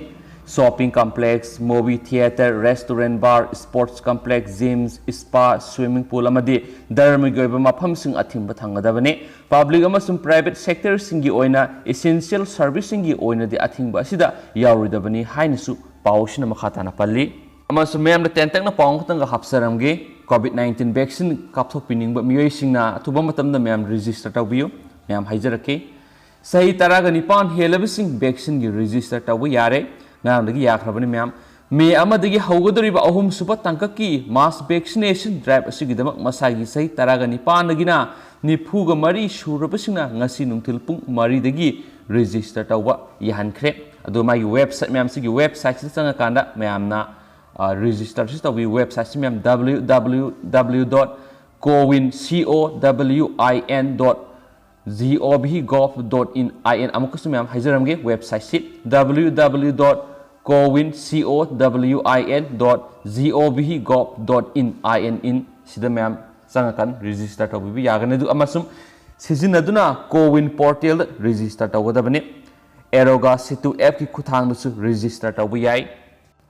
Shopping complex, movie theatre, restaurant, bar, sports complex, gyms, spa, swimming pool ꯑꯃꯗꯤ ꯙꯔꯃꯒꯤ ꯑꯣꯏꯕ ꯃꯐꯝꯁꯤꯡ ꯑꯊꯤꯡꯕ ꯊꯝꯒꯗꯕꯅꯤ꯫ Public ꯑꯃꯁꯨꯡ private sectorꯁꯤꯡꯒꯤ ꯑꯣꯏꯅ essential serviceꯁꯤꯡꯒꯤ ꯑꯣꯏꯅꯗꯤ ꯑꯊꯤꯡꯕ ꯑꯁꯤꯗ ꯌꯥꯎꯔꯣꯏꯗꯕꯅꯤ ꯍꯥꯏꯅꯁꯨ ꯄꯥꯎ ꯑꯁꯤꯅ ꯃꯈꯥ ꯇꯥꯅ ꯄꯜꯂꯤ꯫ ꯑꯃꯁꯨꯡ ꯃꯌꯥꯝꯗ ꯇꯦꯟꯇꯛꯅ ꯄꯥꯎ ꯑꯃꯈꯛꯇꯪꯒ ꯍꯥꯞꯆꯔꯝꯒꯦ꯫ COVID nineteen vaccine ꯀꯥꯞꯊꯣꯛꯄꯤꯅꯤꯡꯕ ꯃꯤꯑꯣꯏꯁꯤꯡꯅ ꯑꯊꯨꯕ ꯃꯇꯝꯗ ꯃꯌꯥꯝ register ꯇꯧꯕꯤꯌꯨ꯫ ꯃꯌꯥꯝ ꯍꯥꯏꯖꯔꯛꯀꯦ꯫ ꯆꯍꯤ ꯇꯔꯥꯒ ꯅꯤꯄꯥꯟ ꯍꯦꯜꯂꯕꯁꯤꯡ vaccineꯒꯤ register ꯇꯧꯕ ꯌꯥꯔꯦ꯫ ꯉꯔꯥꯡꯗꯒꯤ ꯌꯥꯈ꯭ꯔꯕꯅꯤ ꯃꯌꯥꯝ꯫ May ꯑꯃꯗꯒꯤ ꯍꯧꯒꯗꯧꯔꯤꯕ ꯑꯍꯨꯝꯁꯨꯕ ꯇꯥꯡꯀꯛꯀꯤ mass vaccination drive ꯑꯁꯤꯒꯤꯗꯃꯛ ꯃꯁꯥꯒꯤ ꯆꯍꯤ ꯇꯔꯥꯒ ꯅꯤꯄꯥꯟꯗꯒꯤꯅ ꯅꯤꯐꯨꯒ ꯃꯔꯤ ꯁꯨꯔꯕꯁꯤꯡꯅ ꯉꯁꯤ ꯅꯨꯡꯊꯤꯜ ꯄꯨꯡ ꯃꯔꯤꯗꯒꯤ register ꯇꯧꯕ ꯌꯥꯍꯟꯈ꯭ꯔꯦ꯫ ꯑꯗꯣ ꯃꯥꯒꯤ website ꯃꯌꯥꯝꯁꯤꯒꯤ websiteꯁꯤꯗ ꯆꯪꯉꯀꯥꯟꯗ ꯃꯌꯥꯝꯅ registerꯁꯤ ꯇꯧꯕꯤꯌꯨ꯫ Websiteꯁꯤ ꯃꯌꯥꯝ W W W dot cowin, C O W I N dot G O V gov dot in, I N, ꯑꯃꯨꯛꯀꯁꯨ ꯃꯌꯥꯝ ꯍꯥꯏꯖꯔꯝꯒꯦ, websiteꯁꯤ W W W dot cowin, C O W I N dot G O V gov dot in, I N, in ꯁꯤꯗ ꯃꯌꯥꯝ ꯆꯪꯉꯀꯥꯟ register ꯇꯧꯕꯤꯕ ꯌꯥꯒꯅꯤ꯫ ꯑꯗꯨ ꯑꯃꯁꯨꯡ ꯁꯤꯖꯤꯟꯅꯗꯨꯅ CoWIN portalꯗ register ꯇꯧꯒꯗꯕꯅꯤ꯫ Aroga Setu appꯀꯤ ꯈꯨꯠꯊꯥꯡꯗꯁꯨ register ꯇꯧꯕ ꯌꯥꯏ꯫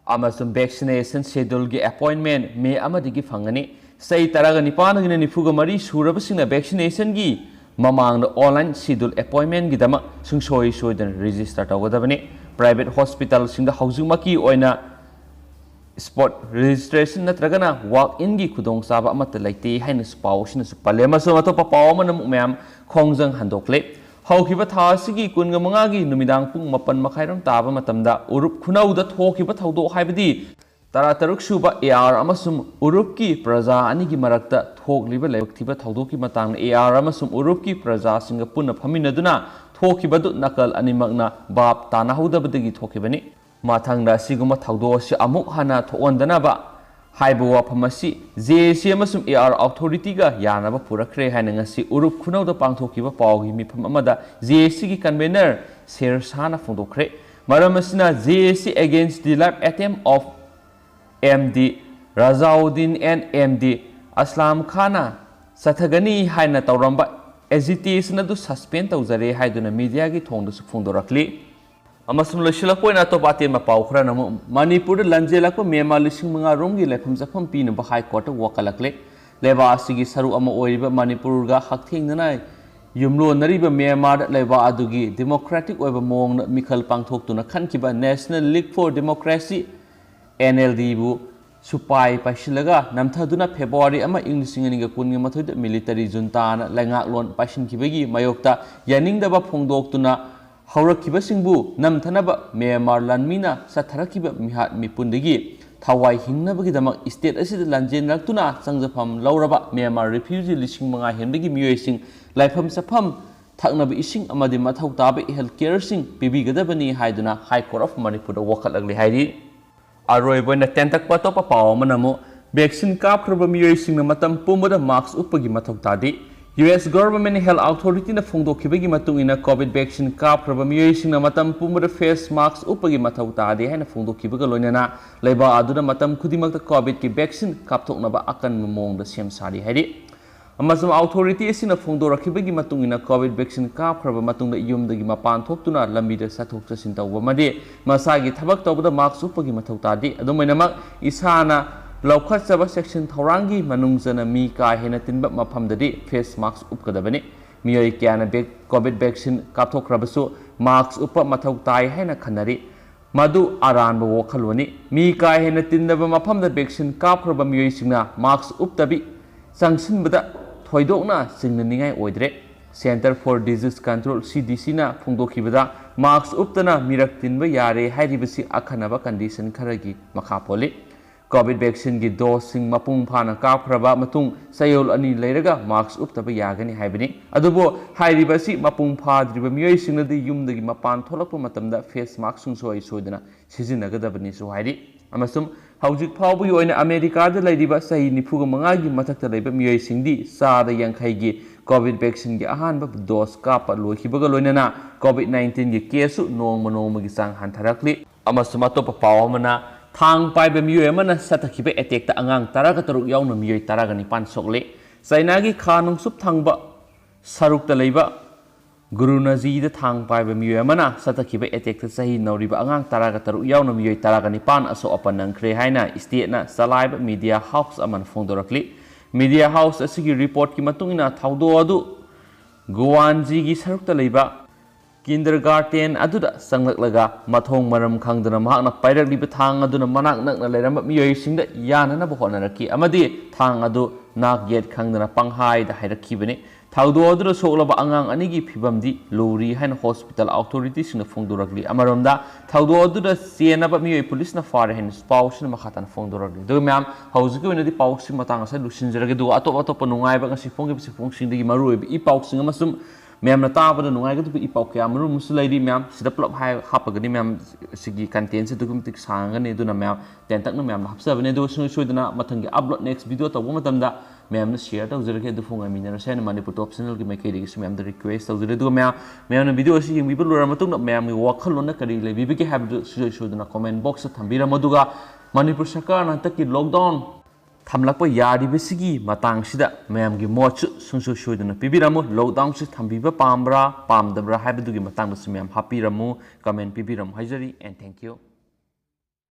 ꯑꯃꯁꯨꯡ vaccination scheduleꯒꯤ appointment ꯃꯦ ꯑꯃꯗꯒꯤ ꯐꯪꯒꯅꯤ꯫ ꯆꯍꯤ ꯇꯔꯥꯒ ꯅꯤꯄꯥꯟꯗꯒꯤꯅ ꯅꯤꯐꯨꯒ ꯃꯔꯤ ꯁꯨꯔꯕꯁꯤꯡꯅ vaccinationꯒꯤ ꯃꯃꯥꯡꯗ online schedule appointmentꯒꯤꯗꯃꯛ ꯁꯨꯡꯁꯣꯏ ꯁꯣꯏꯗꯅ register ꯇꯧꯒꯗꯕꯅꯤ꯫ Private hospitalꯁꯤꯡꯗ ꯍꯧꯖꯤꯛꯃꯛꯀꯤ ꯑꯣꯏꯅ spot registration ꯅꯠꯇ꯭ꯔꯒꯅ walk inꯒꯤ ꯈꯨꯗꯣꯡꯆꯥꯕ ꯑꯃꯠꯇ ꯂꯩꯇꯦ ꯍꯥꯏꯅꯁꯨ ꯄꯥꯎ ꯑꯁꯤꯅꯁꯨ ꯄꯜꯂꯦ꯫ ꯑꯃꯁꯨꯡ ꯑꯇꯣꯞꯄ ꯄꯥꯎ ꯑꯃꯅ ꯑꯃꯨꯛ ꯃꯌꯥꯝ ꯈꯣꯡꯖꯪ ꯍꯟꯗꯣꯛꯂꯦ꯫ ꯍꯧꯈꯤꯕ ꯊꯥ ꯑꯁꯤꯒꯤ ꯀꯨꯟꯒ ꯃꯉꯥꯒꯤ ꯅꯨꯃꯤꯗꯥꯡ ꯄꯨꯡ ꯃꯥꯄꯟ ꯃꯈꯥꯏꯔꯣꯝ ꯇꯥꯕ ꯃꯇꯝꯗ ꯎꯔꯨꯞ ꯈꯨꯅꯧꯗ ꯊꯣꯛꯈꯤꯕ ꯊꯧꯗꯣꯛ, ꯍꯥꯏꯕꯗꯤ ꯇꯔꯥꯇꯔꯨꯛ ꯁꯨꯕ AR ꯑꯃꯁꯨꯡ ꯎꯔꯨꯞꯀꯤ ꯄ꯭ꯔꯖꯥ ꯑꯅꯤꯒꯤ ꯃꯔꯛꯇ ꯊꯣꯛꯂꯤꯕ ꯂꯥꯏꯕꯛ ꯊꯤꯕ ꯊꯧꯗꯣꯛꯀꯤ ꯃꯇꯥꯡꯗ AR ꯑꯃꯁꯨꯡ ꯎꯔꯨꯞꯀꯤ ꯄ꯭ꯔꯖꯥꯁꯤꯡꯒ ꯄꯨꯟꯅ ꯐꯝꯃꯤꯟꯅꯗꯨꯅ ꯊꯣꯛꯈꯤꯕꯗꯨ ꯅꯥꯀꯜ ꯑꯅꯤꯃꯛꯅ ꯚꯥꯞ ꯇꯥꯅꯍꯧꯗꯕꯗꯒꯤ ꯊꯣꯛꯈꯤꯕꯅꯤ꯫ ꯃꯊꯪꯗ ꯑꯁꯤꯒꯨꯝꯕ ꯊꯧꯗꯣꯛ ꯑꯁꯤ ꯑꯃꯨꯛ ꯍꯟꯅ ꯊꯣꯛꯍꯟꯗꯅꯕ ꯍꯥꯏꯕ ꯋꯥꯐꯝ ꯑꯁꯤ JAC ꯑꯃꯁꯨꯡ AR authorityꯒ ꯌꯥꯅꯕ ꯄꯨꯔꯛꯈ꯭ꯔꯦ ꯍꯥꯏꯅ ꯉꯁꯤ ꯎꯔꯨꯞ ꯈꯨꯅꯧꯗ ꯄꯥꯡꯊꯣꯛꯈꯤꯕ ꯄꯥꯎꯒꯤ ꯃꯤꯐꯝ ꯑꯃꯗ JACꯒꯤ convener ꯁꯦꯔ ꯁꯥꯍꯅ ꯐꯣꯡꯗꯣꯛꯈ꯭ꯔꯦ꯫ ꯃꯔꯝ ꯑꯁꯤꯅ JAC against the live attempt of MD Razaudin and MD Aslam Khanꯅ ꯆꯠꯊꯒꯅꯤ ꯍꯥꯏꯅ ꯇꯧꯔꯝꯕ agitation ꯑꯗꯨ suspend ꯇꯧꯖꯔꯦ ꯍꯥꯏꯗꯨꯅ mediaꯒꯤ ꯊꯣꯡꯗꯁꯨ ꯐꯣꯡꯗꯣꯔꯛꯂꯤ꯫ ꯑꯃꯁꯨꯡ ꯂꯣꯏꯁꯤꯜꯂꯛꯄ ꯑꯣꯏꯅ ꯑꯇꯣꯞꯄ ꯑꯇꯦꯟꯕ ꯄꯥꯎ ꯈꯔꯅ ꯑꯃꯨꯛ, ꯃꯅꯤꯄꯨꯔꯗ ꯂꯟꯖꯦꯜꯂꯛꯄ ꯃ꯭ꯌꯥꯟꯃꯥꯔ ꯂꯤꯁꯤꯡ ꯃꯉꯥ ꯔꯣꯝꯒꯤ ꯂꯩꯐꯝ ꯆꯥꯐꯝ ꯄꯤꯅꯕ High Courtꯇ ꯋꯥꯀꯠꯂꯛꯂꯦ꯫ ꯂꯩꯕꯥꯛ ꯑꯁꯤꯒꯤ ꯁꯔꯨꯛ ꯑꯃ ꯑꯣꯏꯔꯤꯕ ꯃꯅꯤꯄꯨꯔꯒ ꯍꯛꯊꯦꯡꯅꯅ ꯌꯨꯝꯂꯣꯟꯅꯔꯤꯕ ꯃ꯭ꯌꯥꯟꯃꯥꯔꯗ ꯂꯩꯕꯥꯛ ꯑꯗꯨꯒꯤ democratic ꯑꯣꯏꯕ ꯃꯑꯣꯡꯗ ꯃꯤꯈꯜ ꯄꯥꯡꯊꯣꯛꯇꯨꯅ ꯈꯟꯈꯤꯕ National League for Democracy, NLDꯕꯨ ꯁꯨꯄꯥꯏ ꯄꯥꯏꯁꯤꯜꯂꯒ ꯅꯝꯊꯗꯨꯅ February ꯑꯃ, ꯏꯪ ꯂꯤꯁꯤꯡ ꯑꯅꯤꯒ ꯀꯨꯟꯒ ꯃꯥꯊꯣꯏꯗ military juntaꯅ ꯂꯩꯉꯥꯛꯂꯣꯟ ꯄꯥꯏꯁꯤꯟꯈꯤꯕꯒꯤ ꯃꯥꯌꯣꯛꯇ ꯌꯥꯅꯤꯡꯗꯕ ꯐꯣꯡꯗꯣꯛꯇꯨꯅ ꯍꯧꯔꯛꯈꯤꯕꯁꯤꯡꯕꯨ ꯅꯝꯊꯅꯕ ꯃ꯭ꯌꯥꯟꯃꯥꯔ ꯂꯥꯟꯃꯤꯅ ꯆꯠꯊꯔꯛꯈꯤꯕ ꯃꯤꯍꯥꯠ ꯃꯤꯄꯨꯟꯗꯒꯤ ꯊꯋꯥꯏ ꯍꯤꯡꯅꯕꯒꯤꯗꯃꯛ state ꯑꯁꯤꯗ ꯂꯥꯟꯖꯦꯟꯅꯔꯛꯇꯨꯅ ꯆꯪꯖꯐꯝ ꯂꯧꯔꯕ ꯃ꯭ꯌꯥꯟꯃꯥꯔ refugee ꯂꯤꯁꯤꯡ ꯃꯉꯥ ꯍꯦꯟꯕꯒꯤ ꯃꯤꯑꯣꯏꯁꯤꯡ ꯂꯥꯏꯐꯝ ꯆꯥꯐꯝ, ꯊꯛꯅꯕ ꯏꯁꯤꯡ ꯑꯃꯗꯤ ꯃꯊꯧ ꯇꯥꯕ health careꯁꯤꯡ ꯄꯤꯕꯤꯒꯗꯕꯅꯤ ꯍꯥꯏꯗꯨꯅ High Court of ꯃꯅꯤꯄꯨꯔꯗ ꯋꯥꯀꯠꯂꯛꯂꯤ ꯍꯥꯏꯔꯤ꯫ ꯑꯔꯣꯏꯕ ꯑꯣꯏꯅ ꯇꯦꯟꯇꯛꯄ ꯑꯇꯣꯞꯄ ꯄꯥꯎ ꯑꯃꯅ ꯑꯃꯨꯛ vaccine ꯀꯥꯞꯈ꯭ꯔꯕ ꯃꯤꯑꯣꯏꯁꯤꯡꯅ ꯃꯇꯝ ꯄꯨꯝꯕꯗ mask ꯎꯞꯄꯒꯤ ꯃꯊꯧ ꯇꯥꯗꯦ꯫ U S Government Health Authorityꯅ ꯐꯣꯡꯗꯣꯛꯈꯤꯕꯒꯤ ꯃꯇꯨꯡ ꯏꯟꯅ COVID vaccine ꯀꯥꯞꯈ꯭ꯔꯕ ꯃꯤꯑꯣꯏꯁꯤꯡꯅ ꯃꯇꯝ ꯄꯨꯝꯕꯗ face mask ꯎꯞꯄꯒꯤ ꯃꯊꯧ ꯇꯥꯗꯦ ꯍꯥꯏꯅ ꯐꯣꯡꯗꯣꯛꯈꯤꯕꯒ ꯂꯣꯏꯅꯅ ꯂꯩꯕꯥꯛ ꯑꯗꯨꯗ ꯃꯇꯝ ꯈꯨꯗꯤꯡꯃꯛꯇ COVIDꯀꯤ vaccine ꯀꯥꯞꯊꯣꯛꯅꯕ ꯑꯀꯟꯕ ꯃꯑꯣꯡꯗ ꯁꯦꯝ ꯁꯥꯔꯤ ꯍꯥꯏꯔꯤ꯫ ꯑꯃꯁꯨꯡ authority ꯑꯁꯤꯅ ꯐꯣꯡꯗꯣꯔꯛꯈꯤꯕꯒꯤ ꯃꯇꯨꯡ ꯏꯟꯅ COVID vaccine ꯀꯥꯞꯈ꯭ꯔꯕ ꯃꯇꯨꯡꯗ ꯌꯨꯝꯗꯒꯤ ꯃꯄꯥꯟ ꯊꯣꯛꯇꯨꯅ ꯂꯝꯕꯤꯗ ꯆꯠꯊꯣꯛ ꯆꯠꯁꯤꯟ ꯇꯧꯕ ꯑꯃꯗꯤ ꯃꯁꯥꯒꯤ ꯊꯕꯛ ꯇꯧꯕꯗ mask ꯎꯞꯄꯒꯤ ꯃꯊꯧ ꯇꯥꯗꯦ꯫ ꯑꯗꯨꯝ ꯑꯣꯏꯅꯃꯛ, ꯏꯁꯥꯅ ꯂꯧꯈꯠꯆꯕ ꯆꯦꯛꯁꯤꯟ ꯊꯧꯔꯥꯡꯒꯤ ꯃꯅꯨꯡ ꯆꯟꯅ ꯃꯤ ꯀꯥ ꯍꯦꯟꯅ ꯇꯤꯟꯕ ꯃꯐꯝꯗꯗꯤ face mask ꯎꯞꯀꯗꯕꯅꯤ꯫ ꯃꯤꯑꯣꯏ ꯀꯌꯥꯅ ꯚꯦꯛ-, COVID vaccine ꯀꯥꯞꯊꯣꯛꯈ꯭ꯔꯕꯁꯨ mask ꯎꯞꯄ ꯃꯊꯧ ꯇꯥꯏ ꯍꯥꯏꯅ ꯈꯟꯅꯔꯤ꯫ ꯃꯗꯨ ꯑꯔꯥꯟꯕ ꯋꯥꯈꯜꯂꯣꯟꯅꯤ꯫ ꯃꯤ ꯀꯥ ꯍꯦꯟꯅ ꯇꯤꯟꯗꯕ ꯃꯐꯝꯗ vaccine ꯀꯥꯞꯈ꯭ꯔꯕ ꯃꯤꯑꯣꯏꯁꯤꯡꯅ mask ꯎꯞꯇꯕꯤ ꯆꯪꯁꯤꯟꯕꯗ ꯊꯣꯏꯗꯣꯛꯅ ꯆꯤꯡꯅꯅꯤꯡꯉꯥꯏ ꯑꯣꯏꯗ꯭ꯔꯦ꯫ Center for Disease Control, CDCꯅ ꯐꯣꯡꯗꯣꯛꯈꯤꯕꯗ, mask ꯎꯞꯇꯅ ꯃꯤꯔꯛ ꯇꯤꯟꯕ ꯌꯥꯔꯦ ꯍꯥꯏꯔꯤꯕꯁꯤ ꯑꯈꯟꯅꯕ condition ꯈꯔꯒꯤ ꯃꯈꯥ ꯄꯣꯜꯂꯤ꯫ COVID vaccineꯒꯤ doseꯁꯤꯡ ꯃꯄꯨꯡ ꯐꯥꯅ ꯀꯥꯞꯈ꯭ꯔꯕ ꯃꯇꯨꯡ ꯆꯌꯣꯜ ꯑꯅꯤ ꯂꯩꯔꯒ mask ꯎꯞꯇꯕ ꯌꯥꯒꯅꯤ ꯍꯥꯏꯕꯅꯤ꯫ ꯑꯗꯨꯕꯨ ꯍꯥꯏꯔꯤꯕ ꯑꯁꯤ ꯃꯄꯨꯡ ꯐꯥꯗ꯭ꯔꯤꯕ ꯃꯤꯑꯣꯏꯁꯤꯡꯅꯗꯤ ꯌꯨꯝꯗꯒꯤ ꯃꯄꯥꯟ ꯊꯣꯛꯂꯛꯄ ꯃꯇꯝꯗ face mask ꯁꯨꯡꯁꯣꯏ ꯁꯣꯏꯗꯅ ꯁꯤꯖꯤꯟꯅꯒꯗꯕꯅꯤꯁꯨ ꯍꯥꯏꯔꯤ꯫ ꯑꯃꯁꯨꯡ ꯍꯧꯖꯤꯛ ꯐꯥꯎꯕꯒꯤ ꯑꯣꯏꯅ ꯑꯃꯦꯔꯤꯀꯥꯗ ꯂꯩꯔꯤꯕ ꯆꯍꯤ ꯅꯤꯐꯨꯒ ꯃꯉꯥꯒꯤ ꯃꯊꯛꯇ ꯂꯩꯕ ꯃꯤꯑꯣꯏꯁꯤꯡꯗꯤ ꯆꯥꯗ ꯌꯥꯡꯈꯩꯒꯤ COVID vaccineꯒꯤ ꯑꯍꯥꯟꯕ dose ꯀꯥꯞꯄ ꯂꯣꯏꯈꯤꯕꯒ ꯂꯣꯏꯅꯅ COVID nineteenꯒꯤ caseꯁꯨ ꯅꯣꯡꯃ ꯅꯣꯡꯃꯒꯤ ꯆꯥꯡ ꯍꯟꯊꯔꯛꯂꯤ꯫ ꯑꯃꯁꯨꯡ ꯑꯇꯣꯞꯄ ꯄꯥꯎ ꯑꯃꯅ, ꯊꯥꯡ ꯄꯥꯏꯕ ꯃꯤꯑꯣꯏ ꯑꯃꯅ ꯆꯠꯊꯈꯤꯕ attackꯇ ꯑꯉꯥꯡ ꯇꯔꯥꯒ ꯇꯔꯨꯛ ꯌꯥꯎꯅ ꯃꯤꯑꯣꯏ ꯇꯔꯥꯒ ꯅꯤꯄꯥꯟ ꯁꯣꯛꯂꯦ꯫ ꯆꯥꯏꯅꯥꯒꯤ ꯈꯥ ꯅꯣꯡꯆꯨꯞ ꯊꯪꯕ ꯁꯔꯨꯛꯇ ꯂꯩꯕ ꯒꯨꯔꯨꯅꯥꯖꯤꯗ ꯊꯥꯡ ꯄꯥꯏꯕ ꯃꯤꯑꯣꯏ ꯑꯃꯅ ꯆꯠꯊꯈꯤꯕ attackꯇ ꯆꯍꯤ ꯅꯧꯔꯤꯕ ꯑꯉꯥꯡ ꯇꯔꯥꯒ ꯇꯔꯨꯛ ꯌꯥꯎꯅ ꯃꯤꯑꯣꯏ ꯇꯔꯥꯒ ꯅꯤꯄꯥꯟ ꯑꯁꯣꯛ ꯑꯄꯟ ꯅꯪꯈ꯭ꯔꯦ ꯍꯥꯏꯅ stateꯅ ꯆꯂꯥꯏꯕ media house ꯑꯃꯅ ꯐꯣꯡꯗꯣꯔꯛꯂꯤ꯫ Media house ꯑꯁꯤꯒꯤ reportꯀꯤ ꯃꯇꯨꯡ ꯏꯟꯅ, ꯊꯧꯗꯣꯛ ꯑꯗꯨ ꯒꯨꯋꯥꯟꯖꯤꯒꯤ ꯁꯔꯨꯛꯇ ꯂꯩꯕ kindergarten ꯑꯗꯨꯗ ꯆꯪꯂꯛꯂꯒ ꯃꯊꯣꯡ ꯃꯔꯝ ꯈꯪꯗꯅ ꯃꯍꯥꯛꯅ ꯄꯥꯏꯔꯛꯂꯤꯕ ꯊꯥꯡ ꯑꯗꯨꯅ ꯃꯅꯥꯛ ꯅꯛꯅ ꯂꯩꯔꯝꯕ ꯃꯤꯑꯣꯏꯁꯤꯡꯗ ꯌꯥꯅꯅꯕ ꯍꯣꯠꯅꯔꯛꯈꯤ ꯑꯃꯗꯤ ꯊꯥꯡ ꯑꯗꯨ ꯅꯥꯛ ꯌꯦꯠ ꯈꯪꯗꯅ ꯄꯪꯍꯥꯏꯗ ꯍꯥꯏꯔꯛꯈꯤꯕꯅꯤ꯫ ꯊꯧꯗꯣꯛ ꯑꯗꯨꯗ ꯁꯣꯛꯂꯕ ꯑꯉꯥꯡ ꯑꯅꯤꯒꯤ ꯐꯤꯕꯝꯗꯤ ꯂꯨꯔꯤ ꯍꯥꯏꯅ ꯍꯣꯁꯄꯤꯇꯥꯜ ꯑꯣꯊꯣꯔꯤꯇꯤꯁꯤꯡꯅ ꯐꯣꯡꯗꯣꯔꯛꯂꯤ꯫ ꯑꯃꯔꯣꯝꯗ, ꯊꯧꯗꯣꯛ ꯑꯗꯨꯗ ꯆꯦꯟꯅꯕ ꯃꯤꯑꯣꯏ ꯄꯨꯂꯤꯁꯅ ꯐꯥꯔꯦ ꯍꯥꯏꯅ ꯄꯥꯎꯁꯤꯅ ꯃꯈꯥ ꯇꯥꯅ ꯐꯣꯡꯗꯣꯔꯛꯂꯤ꯫ ꯑꯗꯨꯒ ꯃꯌꯥꯝ, ꯍꯧꯖꯤꯛꯀꯤ ꯑꯣꯏꯅꯗꯤ ꯄꯥꯎꯁꯤ ꯃꯇꯥꯡ ꯑꯁꯤꯗ ꯂꯣꯏꯁꯤꯟꯖꯔꯒꯦ꯫ ꯑꯗꯨꯒ ꯑꯇꯣꯞ ꯑꯇꯣꯞꯄ ꯅꯨꯡꯉꯥꯏꯕ ꯉꯁꯤ ꯐꯣꯡꯈꯤꯕ ꯆꯦꯐꯣꯡꯁꯤꯡꯗꯒꯤ ꯃꯔꯨꯑꯣꯏꯕ ꯏ ꯄꯥꯎꯁꯤꯡ ꯑꯃꯁꯨꯡ ꯃꯌꯥꯝꯅ ꯇꯥꯕꯗ ꯅꯨꯡꯉꯥꯏꯒꯗꯕ ꯏ ꯄꯥꯎ ꯀꯌꯥ ꯃꯔꯨꯝ ꯑꯃꯁꯨ ꯂꯩꯔꯤ꯫ ꯃꯌꯥꯝ ꯁꯤꯗ ꯄꯨꯂꯞ ꯍꯥꯏ-, ꯍꯥꯞꯄꯒꯗꯤ ꯃꯌꯥꯝ ꯁꯤꯒꯤ ꯀꯟꯇꯦꯟꯁꯦ ꯑꯗꯨꯛꯀꯤ ꯃꯇꯤꯛ ꯁꯥꯡꯉꯒꯅꯤ꯫ ꯑꯗꯨꯅ ꯃꯌꯥꯝ ꯇꯦꯟꯇꯛꯅ ꯃꯌꯥꯝꯅ ꯍꯥꯞꯆꯕꯅꯦ꯫ ꯑꯗꯨꯒ ꯁꯨꯡꯁꯣꯏ ꯁꯣꯏꯗꯅ ꯃꯊꯪꯒꯤ ꯑꯞꯂꯣꯗ, ꯅꯦꯛꯁ ꯚꯤꯗꯤꯑꯣ ꯇꯧꯕ ꯃꯇꯝꯗ ꯃꯌꯥꯝꯅ ꯁꯤꯌꯔ ꯇꯧꯖꯔꯒꯦ꯫ ꯑꯗꯨ ꯐꯣꯡꯉ ꯃꯤꯟꯅꯔꯁꯦ ꯍꯥꯏꯅ ꯃꯅꯤꯄꯨꯔ ꯇꯣꯞ ꯆꯦꯅꯦꯜꯒꯤ ꯃꯥꯏꯀꯩꯗꯒꯤꯁꯨ ꯃꯌꯥꯝꯗ ꯔꯤꯀ꯭ꯋꯦꯁ ꯇꯧꯖꯔꯤ꯫ ꯑꯗꯨꯒ ꯃꯌꯥꯝ, ꯃꯌꯥꯝꯅ ꯚꯤꯗꯤꯑꯣ ꯑꯁꯤ ꯌꯦꯡꯕꯤꯕ ꯂꯣꯏꯔ ꯃꯇꯨꯡꯗ ꯃꯌꯥꯝꯒꯤ ꯋꯥꯈꯜꯂꯣꯟꯅ ꯀꯔꯤ ꯂꯩꯕꯤꯕꯒꯦ ꯍꯥꯏꯕꯗꯨ ꯁꯨꯡꯁꯣꯏ ꯁꯣꯏꯗꯅ ꯀꯣꯃꯦꯟ ꯕꯣꯛꯁꯇ ꯊꯝꯕꯤꯔꯝꯃꯣ꯫ ꯑꯗꯨꯒ ꯃꯅꯤꯄꯨꯔ ꯁꯔꯀꯥꯔꯅ ꯍꯟꯗꯛꯀꯤ ꯂꯣꯛꯗꯥꯎꯟ ꯊꯝꯂꯛꯄ ꯌꯥꯔꯤꯕꯁꯤꯒꯤ ꯃꯇꯥꯡꯁꯤꯗ ꯃꯌꯥꯝꯒꯤ ꯃꯣꯠꯁꯨ ꯁꯨꯡꯁꯣꯏ ꯁꯣꯏꯗꯅ ꯄꯤꯕꯤꯔꯝꯃꯨ꯫ ꯂꯣꯛꯗꯥꯎꯟꯁꯤ ꯊꯝꯕꯤꯕ ꯄꯥꯝꯕ꯭ꯔꯥ ꯄꯥꯝꯗꯕ꯭ꯔꯥ ꯍꯥꯏꯕꯗꯨꯒꯤ ꯃꯇꯥꯡꯗꯁꯨ ꯃꯌꯥꯝ ꯍꯥꯞꯄꯤꯔꯝꯃꯨ, ꯀꯃꯦꯟ ꯄꯤꯕꯤꯔꯝꯃꯨ ꯍꯥꯏꯖꯔꯤ꯫ And thank you.